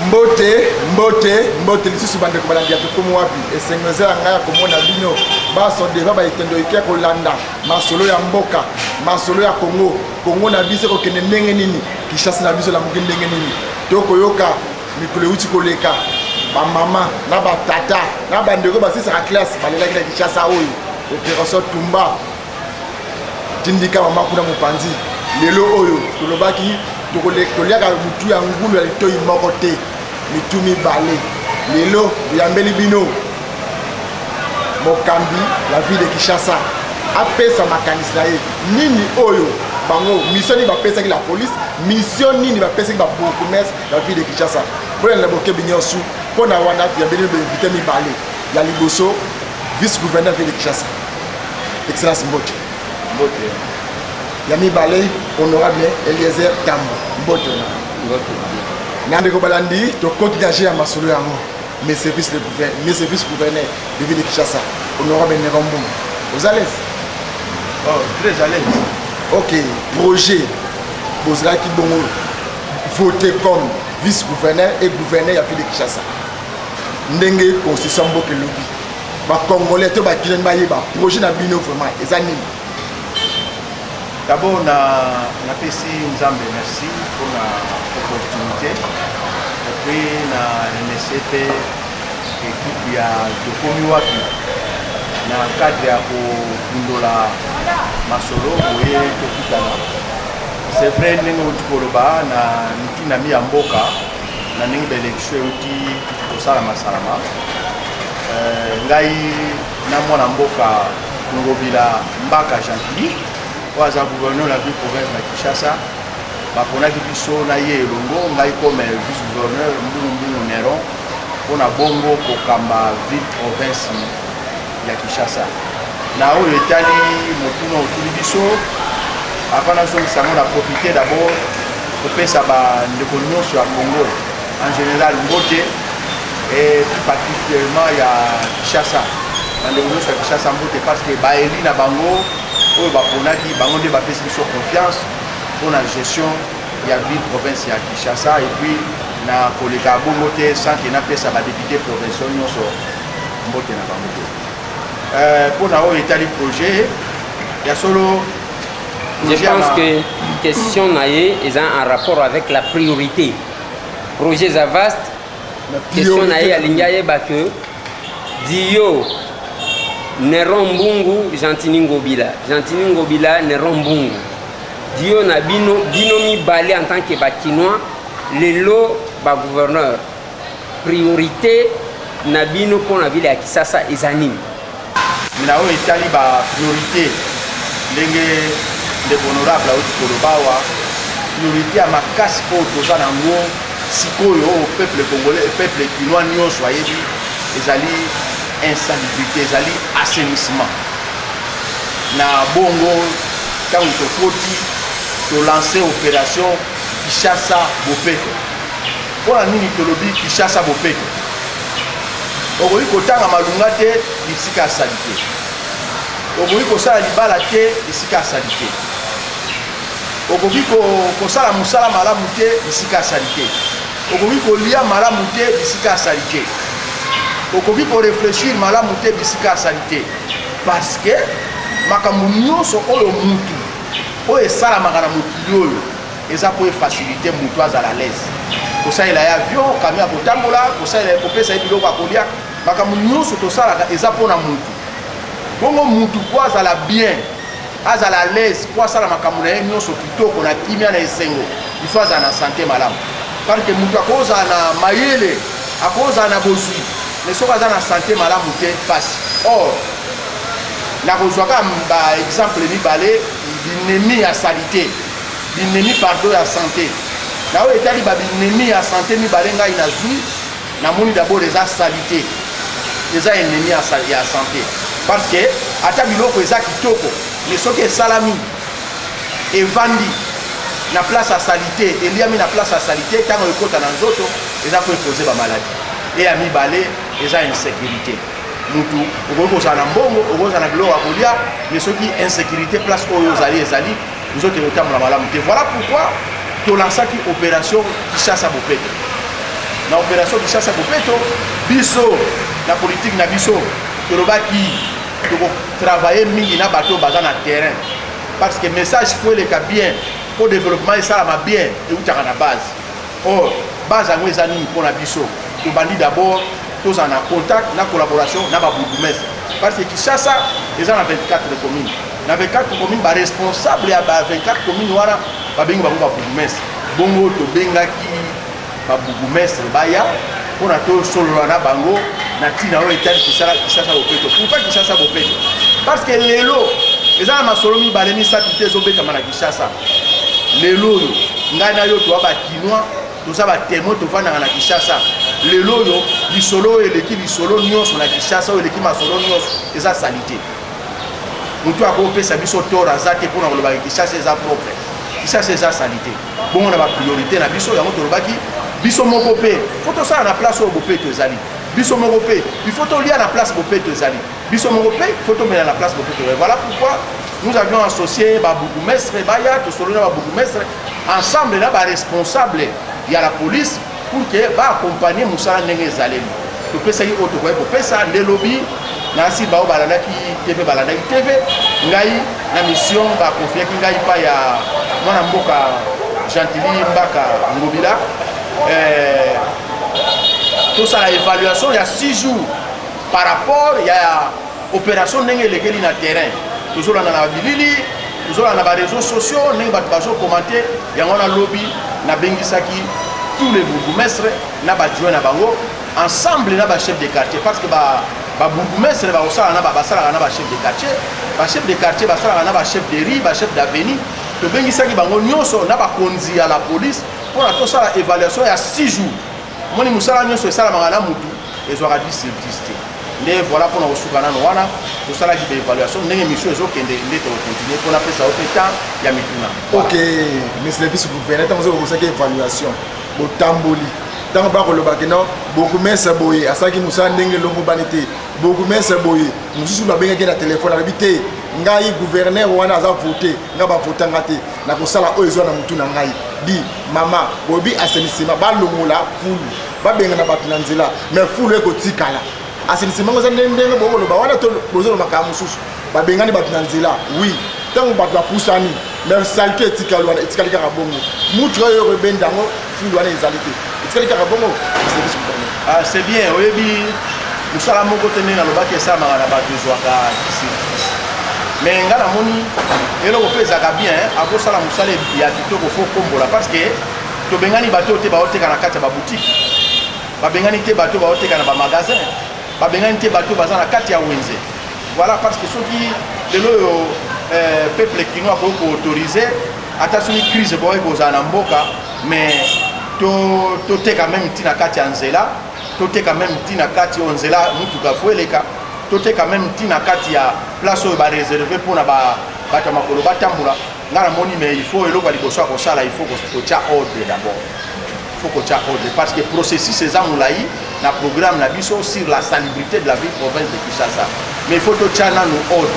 Mbote, mbote, mbote lisusu bandeko balandi ya Tokomi Wapi. Esengo eza ya ngai ya komona bino baso deva ba etendo ike ya kolanda masolo ya mboka, masolo ya Congo. Congo na biso ekokende ndenge nini? Kinshasa na biso elamuki ndenge nini? Tokoyoka mikolo euti koleka bamama na batata na bandeko basilisaka classe balelaki na Kinshasa oyo operation Tumba tindika mama kuna mopanzi. Lelo oyo tolobaki toliaka mutu ya ngulu ya litoi moko te, mitu mibale. Lelo toyambeli bino mokambi ya ville de Kinshasa apesa makanisi na ye nini oyo bango mission nini bapesaki la police, mission nini bapesaki ba bourgmestre ya ville de Kinshasa. Bolanda bokebi nyonso mpo na wana toyambeli bino bainvité mibale. Ya liboso vice gouverneur ville de Kinshasa, Excellence Mbote. Mbote. Ya mibale honorable Eliezer Tambo. Mbote. Mbote. Na ndeko balandi tokoti na jeu ya masolo yango. Monsieur vice le gouverneur, monsieur vice gouverneur de ville de Kinshasa, honorable Néron Mbungu. Oza à l'aise? Oh, très à l'aise. Ok, projet bozalaki bongo voté comme vice-gouverneur et gouverneur ya ville de Kinshasa. Ndenge constitution mboka elobi, ba congolais to ba kinois bayeba projet na bino vraiment eza nini? D'abord na napesi Nzambe merci pour la opportunité et puis na remercier pe équipe ya Tokomi Wapi na cadre ya kokundola masolo boye tokutana. C'est vrai ndenge outi koloba na mitinami ya mboka na ndenge ba élection euti kosalama salama, ngai na mwana mboka Ngobila Mbaka Gentiny oyo aza gouverneur ya ville province na Kinshasa, baponaki biso na ye elongo, ngai comme vice gouverneur Mbungu Mbungu Néron mpona bongo kokamba ville province ya Kinshasa. Na oyo etali motuna otuli biso, avant nazongisa yango na profiter d'abord kopesa bandeko nyonso ya Congo en général mbote et plus particulièrement ya Kinshasa, bandeko nyonso ya Kinshasa mbote, parce que baeli na bango oyo baponaki bango nde bapesi biso confiance mpona gestion ya ville province ya Kinshasa. Et puis na koleka bongo te sans que napesa badéputé provinciaux nyonso mbote na bango te. Mpona oyo etali projet ya solo, je pense que question na ye eza en rapport avec la priorité. Projet eza vaste. Question na ye alingi ayeba que dio Néron Mbungu Gentiny Ngobila, Gentiny Ngobila Néron Mbungu, dio na bino, bino mibale en tant que bakinois lelo bagouverneur, priorité na bino mpona ville ya Kisasa eza nini? Na oyo etali bapriorité, ndenge ndeko honorable auti koloba awa, priorité ya makasi oyo toza nango sikoyo, oyo peuple congolais, peuple kinois nyonso ayebi, ezali insalubrité, ezali assainissement. Na bongo ntango tokoti, tolance opération Kinshasa Bopeto. Mpona nini tolobi Kinshasa Bopeto? Okoki kotanga malunga te bisika ya saleté, okoki kosala libala te bisika ya saleté, okoki kosala mosala malamu te bisika ya saleté, okoki kolia malamu te bisika ya saleté, okoki korefléchir malamu te bisika ya saleté, parce que makambo nyonso oyo mutu oyo esalamaka na mokili oyo eza po efacilité mutu azala à l'aise. Kosalela ye avion, camion ya kotambola, kosalela ye, kopesa ye biloko ya kolia, makambo nyonso tosalaka eza mpona mutu. Bongo mutu po azala bien, azala à l'aise, po asala makambo na ye nyonso kitoko, na kimia, na esengo, il faut azala na santé malamu. Parce que mutu akozala na mayele, akozala na bozwi, mais soki aza na santé malamu te, pasi. Or nakozwa kaka baexemple mibale: binemi ya saleté, binemi, pardon, ya santé. Na oyo etali babinemi ya santé mibale ngai nazwi, namoni d'abord eza saleté, eza ennemi ya santé, parce que ata biloko eza kitoko, mais soki esalami, evandi na place ya saleté, eliami na place ya saleté, ntango ekota na nzoto eza po ecauser bamaladi. E ya mibale eza insécurité. Mutu okoki kozala na mbongo, okoki kozala na biloko ya kolia, mais soki insécurité place oyo ozali ezali, nzoto ekotambola malamu te. Voilà pourquoi tolansaki opération Kinshasa Bopeto. Na opération Kinshasa Bopeto, biso na politique na biso tolobaki tokotravaille mingi na bato baza na terrain, parce que message faut eleka bien mpo développement esalama bien, eutaka na base. Or base yango eza nini mpona biso? Tobandi d'abord tozala na contact, na collaboration na babourgmestre, parce que Kinshasa eza na 24 commune. Na 24 commune, baresponsable ya ba 24 commune wana babengi bango babourgmestre. Bongo tobengaki babourgmestre baya mpona tosolola na bango na ntina oyo etali Kinshasa Bopeto. Pourquoi Kinshasa Bopeto? Parce que lelo eza na masolo mibale, misato te ezobetama na Kinshasa. Lelo oyo ngai na yo toa bakinois, toza batémoin, tovandaka na Kinshasa. Lelo oyo lisolo oyo eleki lisolo nyonso na Kinshasa, oyo eleki masolo nyonso, eza saleté. Motu akopesa biso tort aza te mpona kolobaka Kinshasa eza propre, Kinshasa eza saleté. Bongo na bapriorité na biso yango, tolobaki biso moko mpe faut tosala na place oyo bopeto ezali. Biso moko mpe il faut tolia na place bopeto ezali. Biso moko mpe faut tomela na place bopeto ezali. Voilà pourquoi nous avions associé babourgmestre baya tosololi na babourgmestre ensemble na baresponsable ya la police pour que baaccompagne mosala ndenge ezaleli. Topesaki oyo tokoki kopesa. Nde lobi nasi bao balandaki TV, balandaki TV, ngai na mission bakonfiaki ngai pa ya mwana mboka Gentili Mbaka Ngobila, tosala évaluation ya 6 jours par rapport ya opération ndenge elekeli na terrain. Tozolanda na babilili, tozolanda na baréseaux sociaux ndenge bato bazokomante yango. Wana lobi nabengisaki tous les bourgmestres na baadjoint na bango ensemble na bachef de quartier, parce que babourgmestre bakosala na basalaka na bachef de quartier, bachef de quartier basalaka na bachef de rue, bachef d'avenue. Tobengisaki bango nyonso na bakonzi ya la police mpona tosala évaluation ya 6 jours. Omoni, mosala nyonso esalamaka na mutu ezwaka 10 sur 10 te. Nde voilà, mpona kosuka nano wana, tosalaki baévaluation ndenge mission ezokende, nde tokocontinue mpona pesa yo mpe temps ya mituna. Ok, monsieur le vice gouverneur, ntango ozokosaki évaluation, botamboli, ntango bakolobaki no bourgmestre boye asalaki mosala ndenge elongo bani te, bourgmestre boye mosusu babengaki na telefone, alobi te, ngai gouverneur wana aza vote, ngai bavotanga te, nakosala oyo ezwa na motu na ngai. Di mama boyebi assainissement, balongola fulu, babengana bato na nzela, mais fulu ekotikala. Assainissement eza ndenge ndenge bokoloba wana to bozolobaka mosusu, babengani bato na nzela, oui, ntango bato bapusani, mais saleté etikali wana, etikali kaka bongo. Mutu oyo ekobenda yango, fulu wana ezali te, etikali kaka bongo, service gouverneur. Ah, c'est bien. Oyebi, mosala moko te ndenge nalobaki esalamaka na bato ezwaka 10 sur 10, mais nga namoni eloko mpe ezalaka bien, akosala mosala ya kitoko, faut kombola, parce que tobengani bato oyo te baoteka na kati ya baboutique, babengani te bato baoteka na bamagasin, babengani te bato baza na kati ya wenze. Voilà, parce que soki lelo oyo peuple kinois akoki koautoriser, ata soki crise ekoki kozala na mboka, mais toteka même ntina kati ya nzela, toteka même ntina kati oyo nzela mutuka faut eleka, toteka même ntina kati ya place oyo baréserve mpona bato ya makolo batambola. Ngai namoni, mais il faut eloko ya liboso ya kosala, il faut kotia ordre d'abord, il faut kotia ordre, parce que processus eza molai na programme na biso sur la salubrité de la ville province de Kinshasa, mais il faut totia nanu ordre.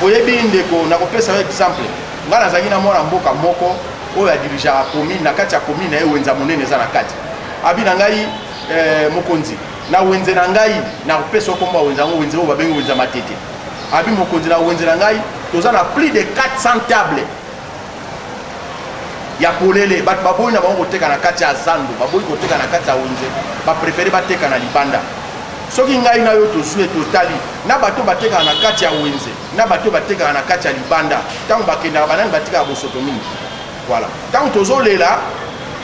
Oyebi ndeko, nakopesa yo exemple. Ngai nazalaki na mwana mboka moko oyo adirigeaka commune. Na kati ya commune na ye, wenza monene eza na kati. Abi na ngai, mokonzi, na wenze na ngai, nakopesa okombo ya wenze yango, wenze oyo babengi wenze Matete. Abi, mokonzi, na wenze na ngai toza na plus de 400 table ya polele. Bato baboyi na bango koteka na kati ya zando, baboyi koteka na kati ya wenze, bapréféré bateka na libanda. Soki ngai na yo tozwi, totali na bato batekaka na kati ya wenze na bato batekaka na kati ya libanda, ntango bakendaka, banani batekaka bosoto mingi? Voilà. Ntango tozolela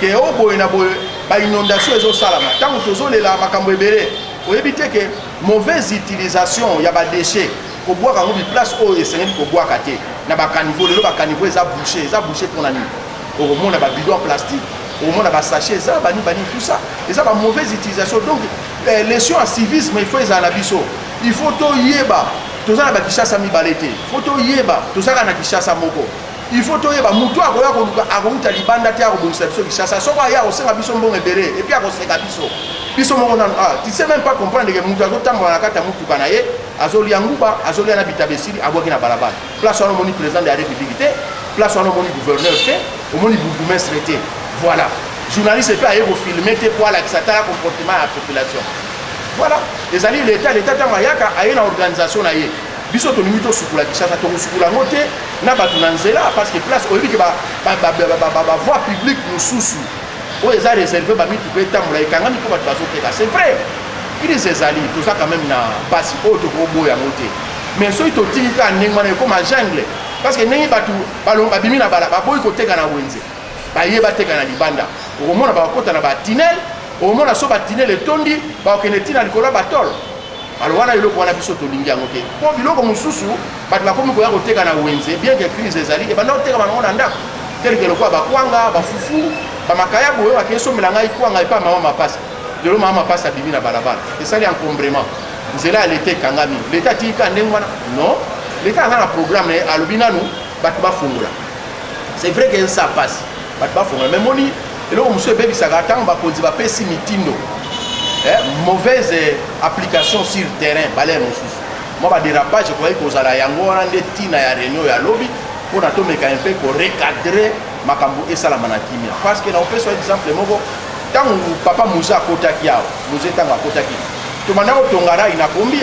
ke o boye na boye, bainondation ezosalama, ntango tozolela makambo ebele, oyebi te ke mauvaise utilisation ya badéchet, kobwaka yango biplace oyo esengeli kobwaka te, na bacaniveau. Lelo bacaniveau eza bouché. Eza bouché mpona nini? Okomona babidon ya plastique, okomona basachet, eza bani bani, tout ça eza bamauvaise utilisation. Donc leçon ya civisme il faut ezala na biso. Il faut toyeba toza na bakinshasa mibale te, faut toyeba tozalaka na Kinshasa moko. Il faut toyeba motu akoya koluka, akouta libanda te, akobongisa biso Kinshasa. Soko aya, akosenga biso mbongo ebele et puis akoseka biso. Biso moko nano, ah, tu sais même pas comprendre ke motu azotambola na kati ya motuka na ye, azolia nguba, azolia na bitaba, esili, abwaki na balabala. Place wana omoni président de la République te, place wana omoni gouverneur te, omoni bourgmestre te. Voilà. Journaliste mpe aye kofilme te mpo alakisa tala comportement ya population. Voilà, ezali leta. Leta ntango ayaka, aye na organisation na ye. Biso tolingi tosukola Kinshasa, tokosukola yango te na bato na nzela, parce que place oyebi ke bavoie publique mosusu oyo eza réservé bamituka etambola ekangami mpo bato bazoteka. C'est vrai, crise ezali, toza quand même na mpasi oyo tokoboya yango te, mais soki totiki kaka ndenge wana, ekoma jungle, parce que ndenge bato babimi na bala, baboyi koteka na wenze, baye bateka na libanda, okomona bakokota na batunnel. Okomona so batunnel etondi, bakokende ntina likolo ya batôle. Alors wana eloko wana biso tolingi yango te, mpo biloko mosusu bato bakomi koya koteka na wenze, bien que crise ezali, ebanda koteka bango na ndako, tel que lokola bakwanga, bafufu, bamakayabo oyo bakei sombela ngai kwanga epa mama Mapasa. Lelo mama Mapasa abimi na balabala, esali encombrement, nzela ya leta ekangami. Leta atiki kaka ndenge wana? Non, leta aza na programme na ye. Alobi nanu bato bafongola. C'est vrai que eza pasi bato bafongola, mais moni eloko mosusu ebebisaka ntango bakonzi bapesi mitindo, mauvaise application sur terrain, balere mosusu mwa badérapage ekoki kozala. Yango wana nde ntina ya réunion ya lobi, mpona tomeka mpe korecadrer makambo esalama na kimia. Parce que na opesa exemple moko, ntango papa Mzee akotaki awa, Mzee ntango akotaki, tobanda kotonga rail na kombi.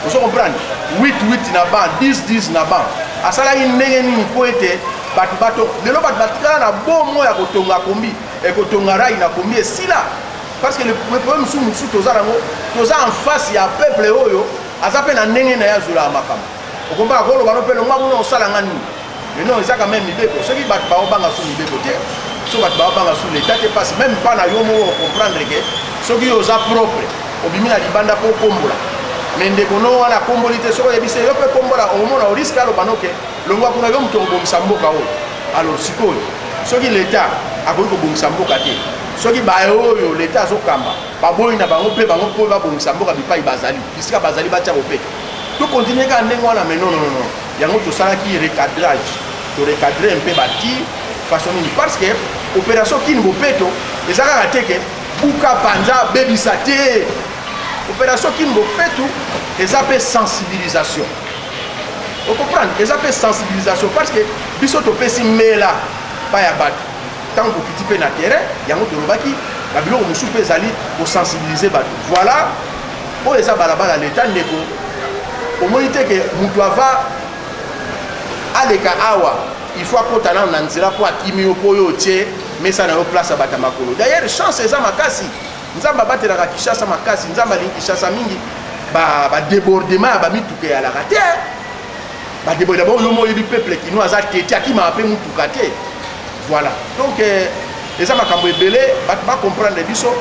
Ozo comprendre, 8 8 na ban, 10 10 na ban. Asalaki ndenge nini mpo ete bato bato lelo bato batikala na bomo ya kotonga kombi, ekotonga rail na kombi esila? Parce que le problème mosusu toza nango, toza en face ya peuple oyo aza mpe na ndenge na ye azolaka makambo. Okombaka koloba no mpe longwa kuna, osalanga nini? Mais non, eza quand même mibeko. Soki bato baobanga su mibeko te, so bato baobanga su leta te, parce même mpa na yo moko ocomprendre ke soki yo oza propre, obimi na libanda mpo okombola, mais ndeko no wana akomboli te, soki oyebisi yo mpe kombola, omona orisque aloba no ke longwa kuna, yo moto okobongisa mboka oyo. Alors sikoyo soki leta akoki kobongisa mboka te, soki baye oyo leta azokamba baboyi na bango mpe bango mpo babongisa mboka bipai bazali, bisika bazali, batya bopeto, tocontinuer kaka ndenge wana. Mais non, non, non, yango tosalaki recadrage, torecadrer mpe bati façon nini, parce que opération Kin Bopeto eza kaka te ke buka, panza, bebisa te. Opération Kin Bopeto eza mpe sensibilisation, ocomprendre? Eza mpe sensibilisation, parce que biso topesi mbela pa ya bato ntango tokiti mpe na terrain. Yango tolobaki babiloko mosusu mpe ezali kosensibiliser bato. Voilà, oyo eza balabala leta. Ndeko, omoni te ke moto ava aleka awa, il faut akota nano na nzela mpo akimi yo, mpo oyo otie mesa na yo place ya bato ya makolo. D'ailleurs, chance eza makasi, Nzambe abatelaka Kinshasa makasi, Nzambe alingi Kinshasa mingi. Badébordement ya bamituka eyalaka te. Badéborde d'abord, yo mo oyebi peuple kino aza tete, akimaka mpe mutuka te. Voilà, donc eza makambo ebele, bato bacomprendre. Biso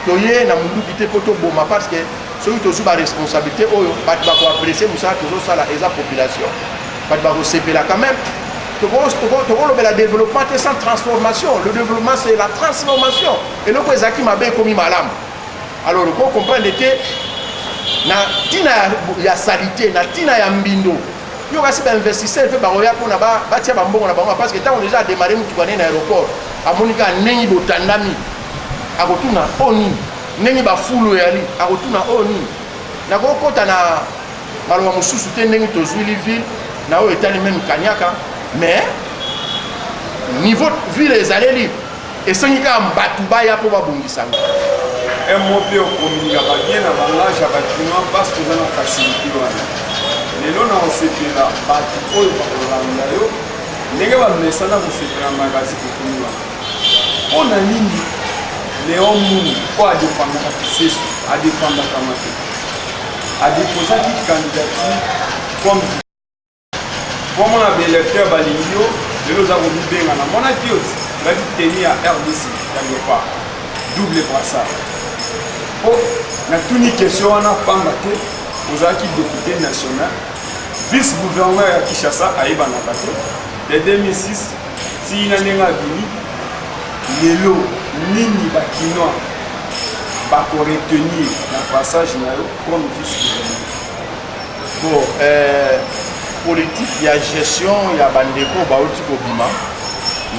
toye na munduki te mpo toboma, parce que soki tozwi baresponsabilité oyo, bato bakoapprécier mosala tozosala, eza population, bato bakosepela quand même. Tokolobela développement te sans transformation. Le développement, c'est la transformation. Eloko ezalaki mabe ekomi malamu. Alors okocomprendre te na ntina ya saleté, na ntina ya mbindo yo. Kasi bainvestisseur mpe bakoya mpona batia bambongo na bango, parce que ntango déjà adémarrer mutuka ne na aéroport, amoni kaka ndenge botandami, akotuna oyo nini, ndenge bafulu eyali, akotuna oyo nini. Nakokota na maloba mosusu te ndenge tozwili ville na oyo etali même kaniaka, mais niveau ville ezaleli, esengi kaka bato baya mpo babongisa yango. Un mot mpe okomunikaka bien na langage ya bakinois, parce que oza na facilité wana. Lelo na kosepela bato oyo bakolanda yo ndenge bamesana kosepela magazine tokomi wana. Mpo na nini Léon Mungu oyo adefendaka Kiseso, adefendaka Matete, adéposaki candidature comme pomona baélecteur balingi yo? Lelo oza komibenga na monaki yo ti olati tenue ya RDC ya léopard, double brassard. Mpo natuni question wana pamba te ozalaki député national, vice gouverneur ya Kinshasa ayebanaka te de 2006 ntina ndenge abimi. Lelo nini bakinois bakoretenir na passage na yo comme vice gouverneur? Bon, politique ya gestion ya bandeko bauti kobima,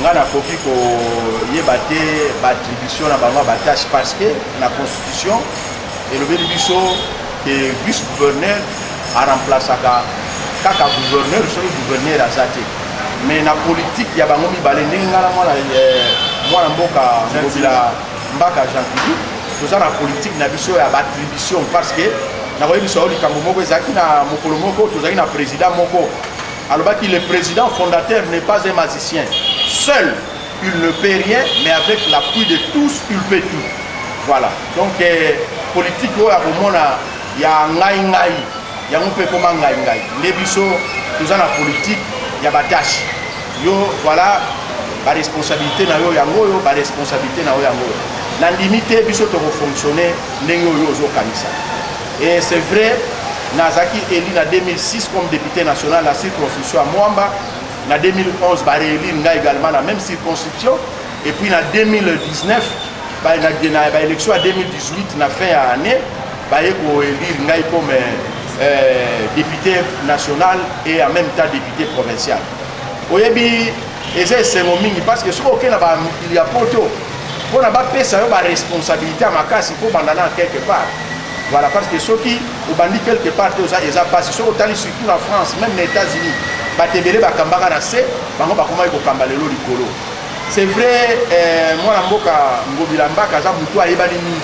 nga nakoki koyeba te baattribution na bango ya batâche, parce que na constitution elobeli biso ke vice gouverneur aremplaçaka kaka gouverneur soki gouverneur aza te. Mais na politique ya bango mibale, ndenge nga na mwana mwana mboka Ngobila Mbaka Gentiny, toza na politique na biso ya baattribution, parce que nakoyebisa yo likambo moko. Ezalaki na mokolo moko, tozalaki na président moko, alobaki: "Le président fondateur n'est pas un magicien. Seul, il ne peut rien, mais avec l'appui de tous, il peut tout." Voilà. Donc eh, politique oyo ya komona ya ngai ngai, yango mpe ekoma ngai ngai. Nde biso toza na politique ya batâches. Yo, voilà baresponsabilité na yo, yango oyo baresponsabilité na yo, yango oyo. Nandimi te biso tokofonctionne ndenge oyo ozokanisa. Et c'est vrai, nazalaki élu na 2006 comme député national na circonscription ya Mwamba. Na 2011, baréélire ngai également na même circonscription. Et puis na 2019, na baélection ya 2018, na fin ya année, baye koélire ngai comme député national et en même temps député provincial. Oyebi, eza esengo mingi, parce que soki okei na bamokili ya poto, mpona bapesa yo baresponsabilité ya makasi, mpo banda na quelque part. Voilà, parce que soki obandi quelque part te, eza mpasi. Soki otali surtout na France, même na États-Unis, bato ebele bakambaka na se, bango bakomaki kokamba lelo likolo. C'est vrai, mwana mboka Ngobila Mbaka aza motu ayebani mingi,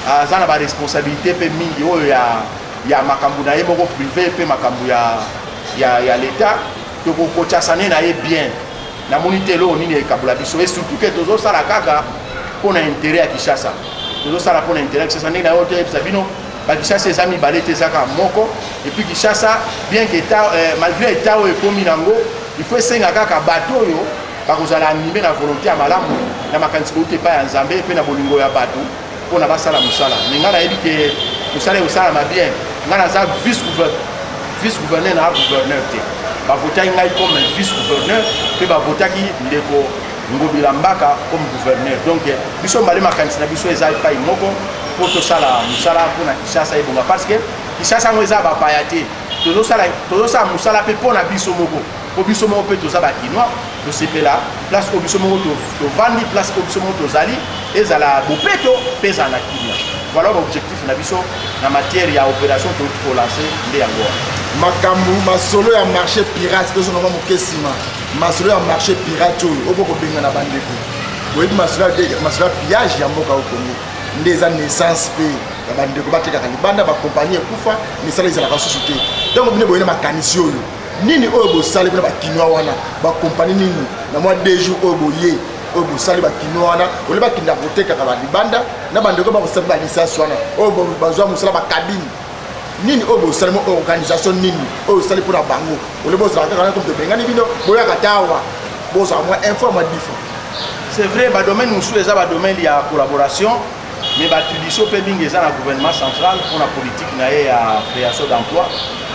aza na baresponsabilité mpe mingi oyo ya makambo na ye moko privé mpe makambo ya l'État. Tokokotiasa ne na ye bien. Namoni te eloko nini ekabola biso, et surtout ke tozosala kaka mpo na intérêt ya Kinshasa. Tozosala mpo na intérêt ya Kinshasa. Ndenge na yo toyebisa bino, bakinshasa eza mibale te, eza kaka moko. Et puis Kinshasa, bien que état, malgré état oyo ekomi nango, il faut esenga kaka bato oyo bakozala animé na volonté ya malamu, na makanisi kouta epai ya Nzambe mpe na bolingo ya bato, mpona basala mosala. Me ngai nayebi ke mosala ekosalama bien. Ngai naza vice gouverneur, na gouverneur te. Bavotaki ngai comme vice gouverneur mpe bavotaki ndeko Ngobila Mbaka comme gouverneur. Donc biso mbale, makanisi na biso eza epai moko mpo tosala mosala mpona Kinshasa ebonga, parce que Kinshasa yango eza bapaya te. Tozosala mosala mpe mpo na biso moko, mpo biso moko mpe toza bakinois. Tosepela place oyo biso moko tovandi, place oyo biso moko tozali, ezala bopeto mpe ezala na kimia. Voilà baobjectif na biso na matière ya opération touti kolancer, nde yango wana. Makambo masolo ya marché pirate, tozonga mwa moke nsima. Masolo ya marché pirate oyo oko kobenga na bandeko, boyebi masolo ya pillage ya mboka o Congo, nde eza naissance mpe ya bandeko batekaka libanda, bakompagnie ekufa, misala ezalaka susu te. Ntango bino boye na makanisi oyo, nini oyo bosali mpona bakinois wana? Bakompagnie nini na mwa 2 jours oyo boye oyo bosali bakinois wana ole bakendaka kotekaka balibanda, na bandeko bakosala balicence wana oyo bazwa mosala bacabine nini oyo bosali mo organisation nini oyo osali mpona bango ole bozala kaka na tobengani bino, boyaka te awa, bozala mwa un fois, mwa dix fois? C'est vrai, badomaine mosusu eza badomaine ya collaboration, mais baattribution mpe mingi eza na gouvernement central mpona politique na ye ya création d'emploi.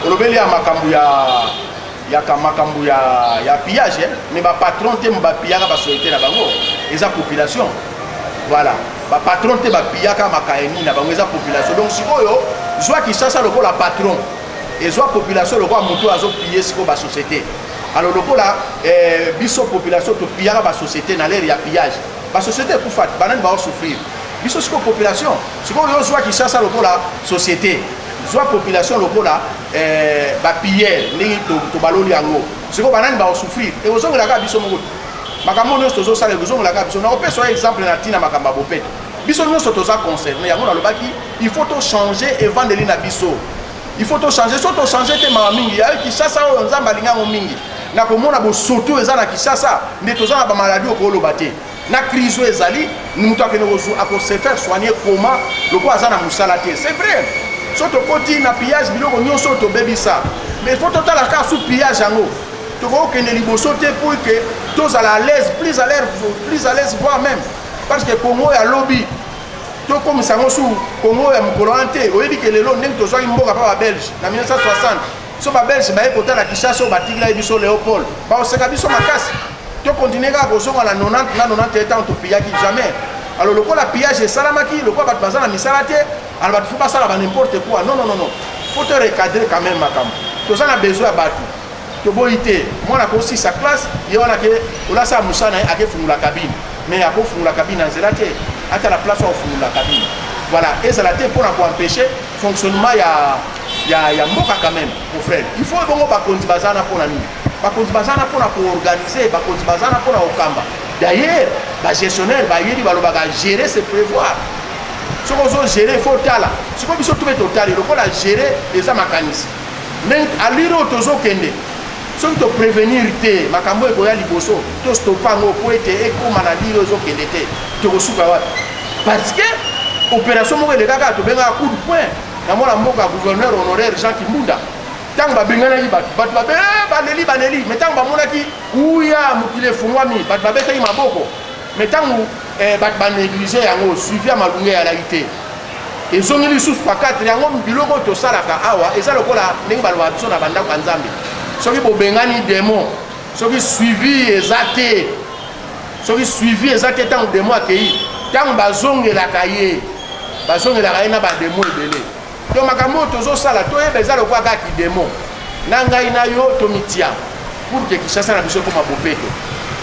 Olobeli ya makambo ya makambo ya pillage, eh? Mais bapatron te bapillaka basociété na bango, eza population. Voilà, bapatron te bapillaka makayeni na bango, eza population. Donc sikoyo zwa Kinshasa lokola patron, ezwa population lokola moto azopiller sikoyo basociété. Alors lokola biso population topillaka basociété na l'ère ya pillage, basociété ekufa, banani baosouffrir? Biso sikoyo population. Sikoyo yo zwa Kinshasa lokola société, zwa population lokola bapilleurs, ndenge tobaloli yango sikoyo, banani baosouffrir? Ekozongelaka biso moko. Makambo nyonso tozosala ekozongelaka biso. Nakopesa yo exemple na ntina makambo ya bopeto. Biso nyonso toza concerné. Yango nalobaki, il faut tochanger evandeli na biso, il faut tochanger. So tochanger te, mawa mingi. Yayo Kinshasa oyo Nzambe alingi yango mingi, na komona bosoto eza na Kinshasa, nde toza na bamaladi okoloba te. Na crise oyo ezali, moto akende akose faire soigner comment, lokola aza na mosala te? C'est vrai, so tokoti na pillage, biloko nyonso oyo tobebisa, mais il faut totala kaka su pillage yango, tokokende liboso te pour que tozala à l'aise, plus à l'aise, plus à l'aise, voire même, parce que Congo ya lobi, tokomisa yango su Congo ya mokolo wana te. Oyebi ke lelo, ndenge tozwaki mboka mpa babelge na 1960, so babelge baye kotala Kinshasa oyo batikilaki biso Léopold, baoseka biso makasi. Tokontinue kaka kozonga na 90 na 91, ntango topillaki? Jamais. Alors lokola pillage esalamaki, lokola bato baza na misala te, alors bato faut basala ba n'importe quoi. Non, non, non, non, faut te recadrer quand même. Makambo toza na besoin ya bato, toboyi te. Mwana akosisa classe, ye wana ake olasala mosala na ye, akefungola cabine, mais akofungola cabine na nzela te, atala place oyo akofungola cabine. Voilà, ezala te mpona koempêcher fonctionnement ya mboka quand même. Mon frère, il faut bongo bakonzi baza na mpona nini? Bakonzi baza na mpona koorganiser, bakonzi baza na mpona kokamba. D'ailleurs, ba gestionnaires bayebi balobaka gérer c'est prévoir. Soki ozo gérer faut otala. Sikoyo biso tobe totali lokola gérer eza makanisi. Ndenge allure oyo tozokende soki to prévenir te makambo ekoya liboso to stopper yango po ete ekoma na allure oyo ezokende te tokosuka wapi? Parce que opération moko elekaka tobengaka coup de poing na mwana mboka gouverneur honoraire Jean Kimbunda. Ntango babenganaki bato, bato babe eh, baleli baleli, mais ntango bamonaki uya mokili efungwami, bato babetaki maboko. Mais ntango eh, bato banéglige yango, suivi ya malunga eyalaki te, ezongi lisusu pa 4. Yango biloko oyo tosalaka awa eza lokola ndenge balobaka biso na bandako ya Nzambe, soki bobengani demon, soki suivi eza te, soki suivi eza te, ntango demon akei, ntango bazongelaka ye, bazongelaka ye na bademo ebele. Donc makambo oyo tozosala toyeba eza lokola kaka kidemo na ngai na yo tomitia pour que Kinshasa na biso ekoma bopeto.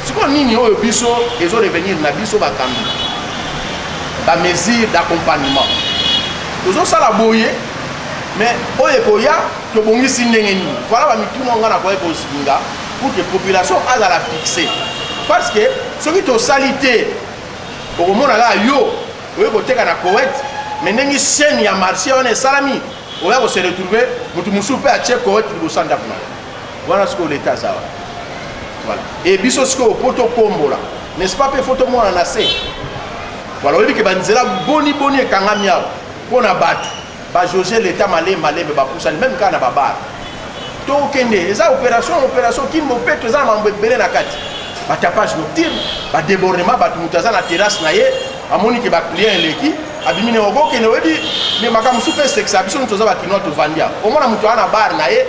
Sikoyo nini oyo biso ezo revenir na biso bakambi ba mesures d'accompagnement tozosala boye, mais oyo ekoya tobongisi ndenge nini? Voilà ba mituna oyo ngai nakoki kozinga pour que population azala fixe, parce que soki tosali te okomona kaka yo oye koteka na Koweït, mais ndenge chaîne ya marché wana esalami, oya ko se retrouver mutu mosusu mpe atie Koweït liboso ya ndako na yo. Wana sikoyo leta aza wana. Voilà. Et biso sikoyo po tokombola, n'est-ce pas, mpe fo tomona na se. Voilà, oyebi ke banzela boni boni ekangami awa mpo na bato ba jauge leta malembe malembe bapusani même kaka na babar tokende. Eza opération, opération Kin bopeto eza na mambo ebele na kati, batapage nocturne, badébordement, bato moto aza na terrasse na ye amoni ke baclient eleki, abimi ne okokende. Oyebi me makambo mosusu mpe esekisa biso toza bakinois tovandi awa. Omona moto aza na bar na ye,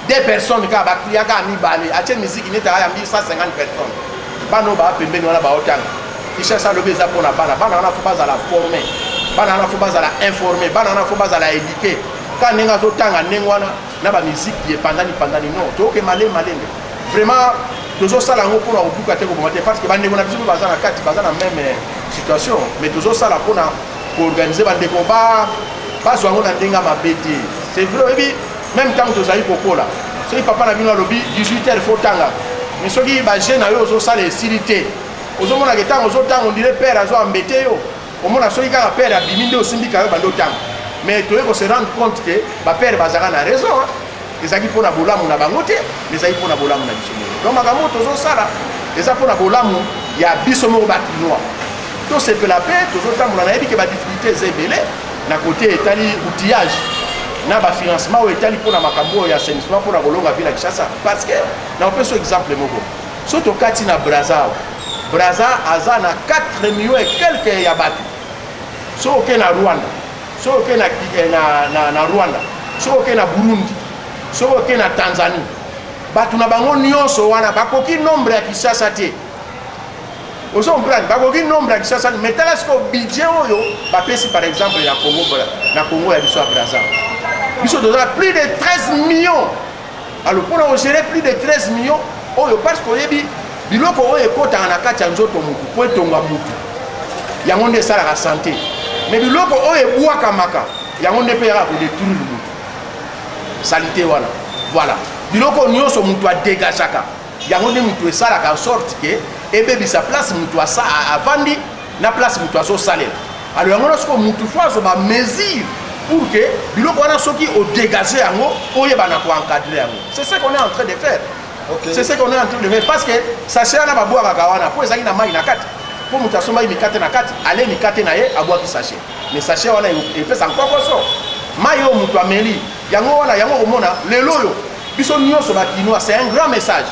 deux personnes kaka, baclient kaka mibale, atie miziki neti ayambi 150 personnes. Bana oyo baa pembeni wana baotanga. Kinshasa alobi eza mpona bana. Bana wana fo bazala formé, bana wana fo bazala informé, bana wana fo bazala éduqué. Kaka ndenge azotanga ndenge wana na bamiziki epandani pandani, non, toyoke malembe malembe. Vraiment tozosala yango mpona kobuka te, koboma te, parce que bandeko na biso mpe baza na kati, baza na même situation, mais tozosala mpona koorganiser bandeko bazwa yango na ndenge ya mabe te. C'est vrai, oyebi même ntango tozali kokola, soki papa na bino alobi 18 heures fo tanga, mais soki baje na yo ozosala esili te, ozomonaka ntango ozotanga on dirait père azo embêter yo. Omona soki kaka père abimi nde osimbika yo bando otanga. Mais toye ko se rendre compte ke bapère bazalaka na raison, hein. Ezalaki mpona bolamu na bango te, mais ezalaki mpona bolamu na biso moko. Donc makambo oyo tozosala eza mpona bolamu ya biso moko bakinois. Tosepela mpe tozotambola. Nayebi ke badifficulté eza ebele na côté etali outillage na bafinancement oyo etali mpona makambo oyo ya assainissement mpona kolonga ville ya Kinshasa, parce que na opesa exemple moko, so tokati na Braza awa, Braza aza na 4 millions et quelque ya bato. So oke na Rwanda, so oke na Rwanda, so oke na Burundi, so oke na Tanzanie, bato na bango nyonso wana bakoki nombre ya Kinshasa te. Ozo comprendre, bakoki nombre ya Kinshasa. Mais tala sikoyo budget oyo bapesi par exemple na Congo, na Congo ya biso ya Braza, biso toza plus de 13 millions. Alors mpona kogérer plus de 13 millions oyo, parce que oyebi biloko oyo ekɔtaka na kati ya nzoto mutu po etonga mutu, yango nde esalaka santé, mais biloko oyo ebwakamaka yango nde mpe yaka kodétruire mutu, saleté wana. Voilà, biloko nyonso mutu adégageaka yango nde mutu esalaka en sorte ke ebebisa place mutu avandi na place mutu azosalela. Alors yango wana sikoyo mutu fo azwa bamesure pour que biloko wana soki odégage yango, oyeba na koencadre yango. C'est ce qu'on est en train de faire. C'est ce qu'on est en train de faire, parce que sachet wana babwakaka wana mpo ezalaki na mai na kati, mpo moto asombaki mikate na kati, ale mikate na ye, abwaki sachet, mais sachet wana epesa nkokoso, mai oyo moto ameli yango wana. Yango komona lelo oyo biso nyonso bakinois, c'est un grand message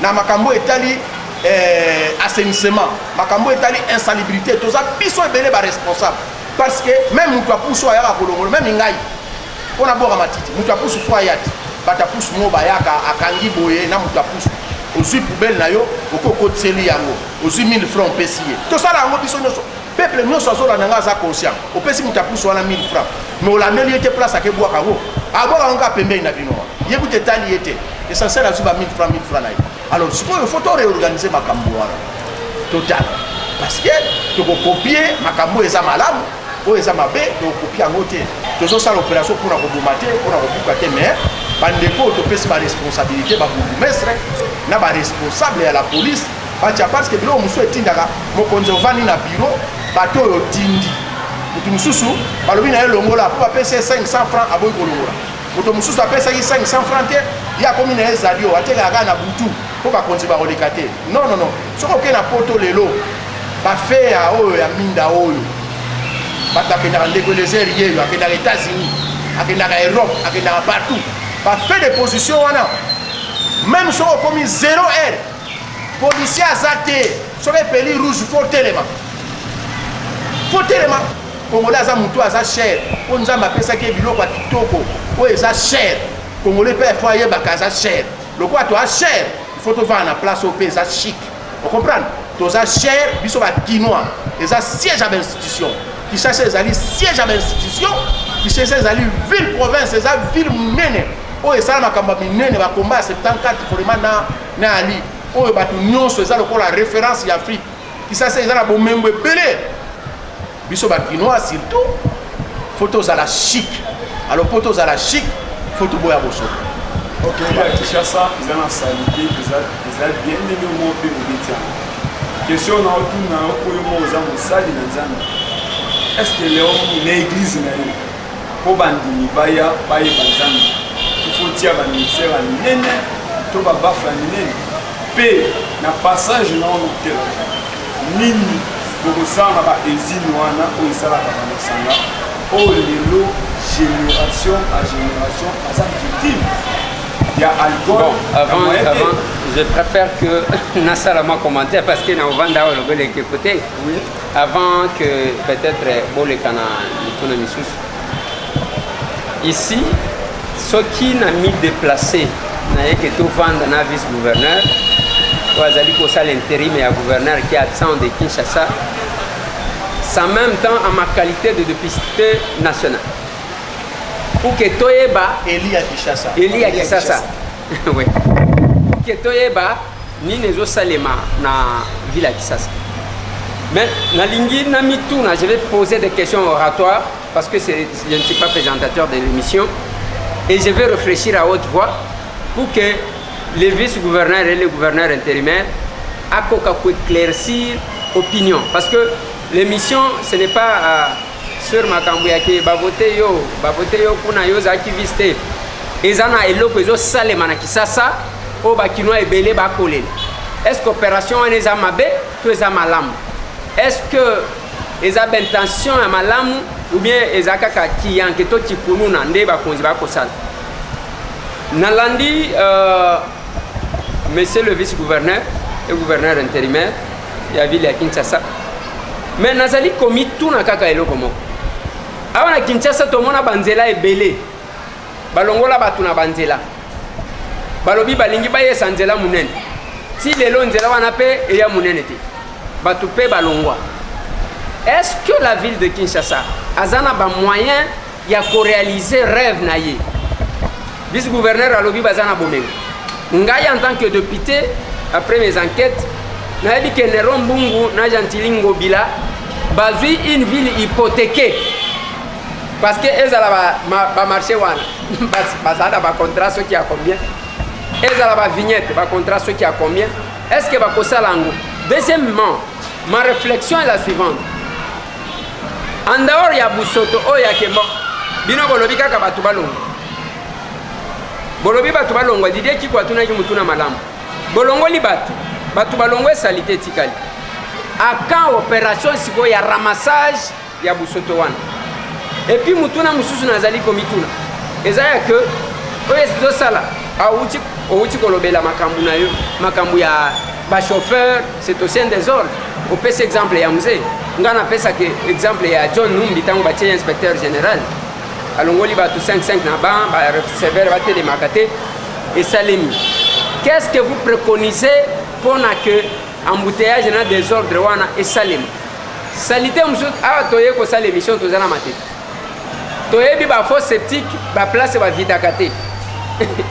na makambo etali assainissement, makambo etali insalubrité. Toza biso ebele baresponsable, parce que même moto apusu ayaka kolongolo, même ngai mpo nabwaka matiti, moto apusu fo aya te. Bato apusu mo bayaka, akangi boye na moto apusu, ozwi poubelle na yo, okoki okotiseli yango, ozwi 1000 francs, opesi ye. Tosala yango biso nyonso. Peuple nyonso azolanda nga aza conscient. Opesi moto apusu wana 1000 francs, mais olandeli ye te place akebwaka yango, abwaka yango kaka pembeni na bino wana. Ye kuta etali ye te, essentiel azwi ba 1000 francs, 1000 francs na ye. Alors sikoyo faut to réorganiser makambo wana total, parce que tokokopie makambo oyo eza malamu, oyo eza mabe tokopie yango te. Tozosala opération mpona koboma te, mpona kobuka te, mais bandeko oyo topesi baresponsabilité, babourgmestre na baresponsable ya la police. Batia parce que biloko mosusu etindaka mokonzi ovandi na bureau, bato oyo otindi moto mosusu balobi na ye longola mpo bapesi ye 500 francs, aboyi kolongola. Moto mosusu apesaki 500 francs te, ye akomi na ye zadio, atekaka kaka na butu mpo bakonzi bakoleka te. Non, non, non, soki okei na poto lelo, bafeya oyo ya minda oyo bato akendaka, ndeko Elezer yeyo akendaka États-Unis, akendaka Europe, akendaka partout, bafait de position wana, même soki okomi 0 heure, policier aza te, soki epeli rouge, faut telema, faut telema. Congolais aza motu aza cher, mpo Nzambe apesaki ye biloko ya kitoko oyo eza cher. Congolais mpe faut ayebaka aza cher. Lokola toza cher, il faut tovanda na place oyo mpe eza chic. Ocomprendre, toza cher biso bakinois. Eza siège ya bainstitution, Kinshasa ezali siège ya bainstitution. Kinshasa ezali ville province, eza ville monene oyo esala makambo ya minene, bakomba ya 74 vraiment na ali oyo bato nyonso, eza lokola référence ya Afrique. Kinshasa eza na bomengo ebele. Biso bakinois surtout, faut tozala chic. Alors mpo tozala chic, faut toboya bosoto. Ok, ya Kinshasa eza na salite, eza bien ndenge moko mpe obeti yango. Question na otuna yo, oyo moko oza mosali na Nzambe, est ce que leo na église na yo, mpo bandimi baya bayeba Nzambe, il faut tia bamixeur ya minene to babaffle ya minene? Mpe na passage na wana okutela nini bokosala na bausine wana oyo esalaka bamasanga, oyo lelo génération à génération aza victime ya alcool? Bon, avant, je préfère que nasala mwa commentaire parce que na ovanda awa lobeleke côté. Oui. Avant que peut-être boleka na mituna misusu. Ici, soki na mi déplacé nayeke tovanda na vice gouverneur oyo azali kosala intérim ya gouverneur qui est absent de Kinshasa, c'est en même temps en ma qualité de député national pour que toyeba Eli ya Kinshasa. Eli ya Kinshasa, oui, pour que toyeba nini ezosalema na ville ya Kinshasa. Mais nalingi na mituna, je vais poser des questions oratoires parce que je ne suis pas présentateur de l'émission et je vais réfléchir à haute voix pour que le vice-gouverneur et le gouverneur intérimaire akoka koéclaircir opinion, parce que l'émission, ce n'est pas sur makambo ya ke bavote yo, bavote yo kuna, yo ozalaki vice te. Eza na eloko ezosalema na Kisasa oyo bakinois ebele bakolela. Est ce que opération wana eza mabe to eza malamu? Est ce que eza baintention ya malamu ou bien eza kaka kiyanke to kikuluna nde bakonzi bakosala? Nalandi monsieur le vice gouverneur et gouverneur intérimaire ya ville ya Kinshasa, mais nazali komituna kaka eloko moko. Awa na Kinshasa, tomona banzela ebele balongola bato na banzela, balobi balingi bayesa nzela monene. Ti lelo nzela wana mpe eya monene te, bato mpe balongwa. Est-ce que la ville de Kinshasa aza na bamoyen ya koréaliser rêve na ye? Vice gouverneur alobi baza na bomengo. Ngai, en tant que député, après mes enquêtes, nayebi ke Nero Mbungu na Gentili Ngobila bazwi une ville hypothéquée, parce que ezala bamarché wana, bazala na bacontrat soki ya combien, ezala bavignette, bacontrat soki ya combien. Est ce que bakosala yango? Deuxièmement, ma réflexion est la suivante: en dehors ya busoto oyo ya kembo, bino bolobi kaka bato balongwa, bolobi bato balongwa. Didier Kiko atunaki motuna malamu. Bolongoli bato, bato balongwa, esali te, etikali akan opération sikoyo ya ramassage ya busoto wana. Et puis motuna mosusu nazali komituna eza ya ke oyo ezosala, awuti owuti kolobela makambo na yo, makambo ya bachauffeur, c'est aussi un désordre. Opesi exemple ya mzee, ngai napesaka exemple ya John Numbi. Ntango batie inspecteur général, alongoli bato 55 na ban bareceveur batelemaka te, esalemi. Qu'est-ce que vous préconisez mpona ke embouteillage na désordre wana esalema? Salite mosusu awa, toye kosala émission, toza na Matete, toyebi bafosses septiques, baplace bavidaka te,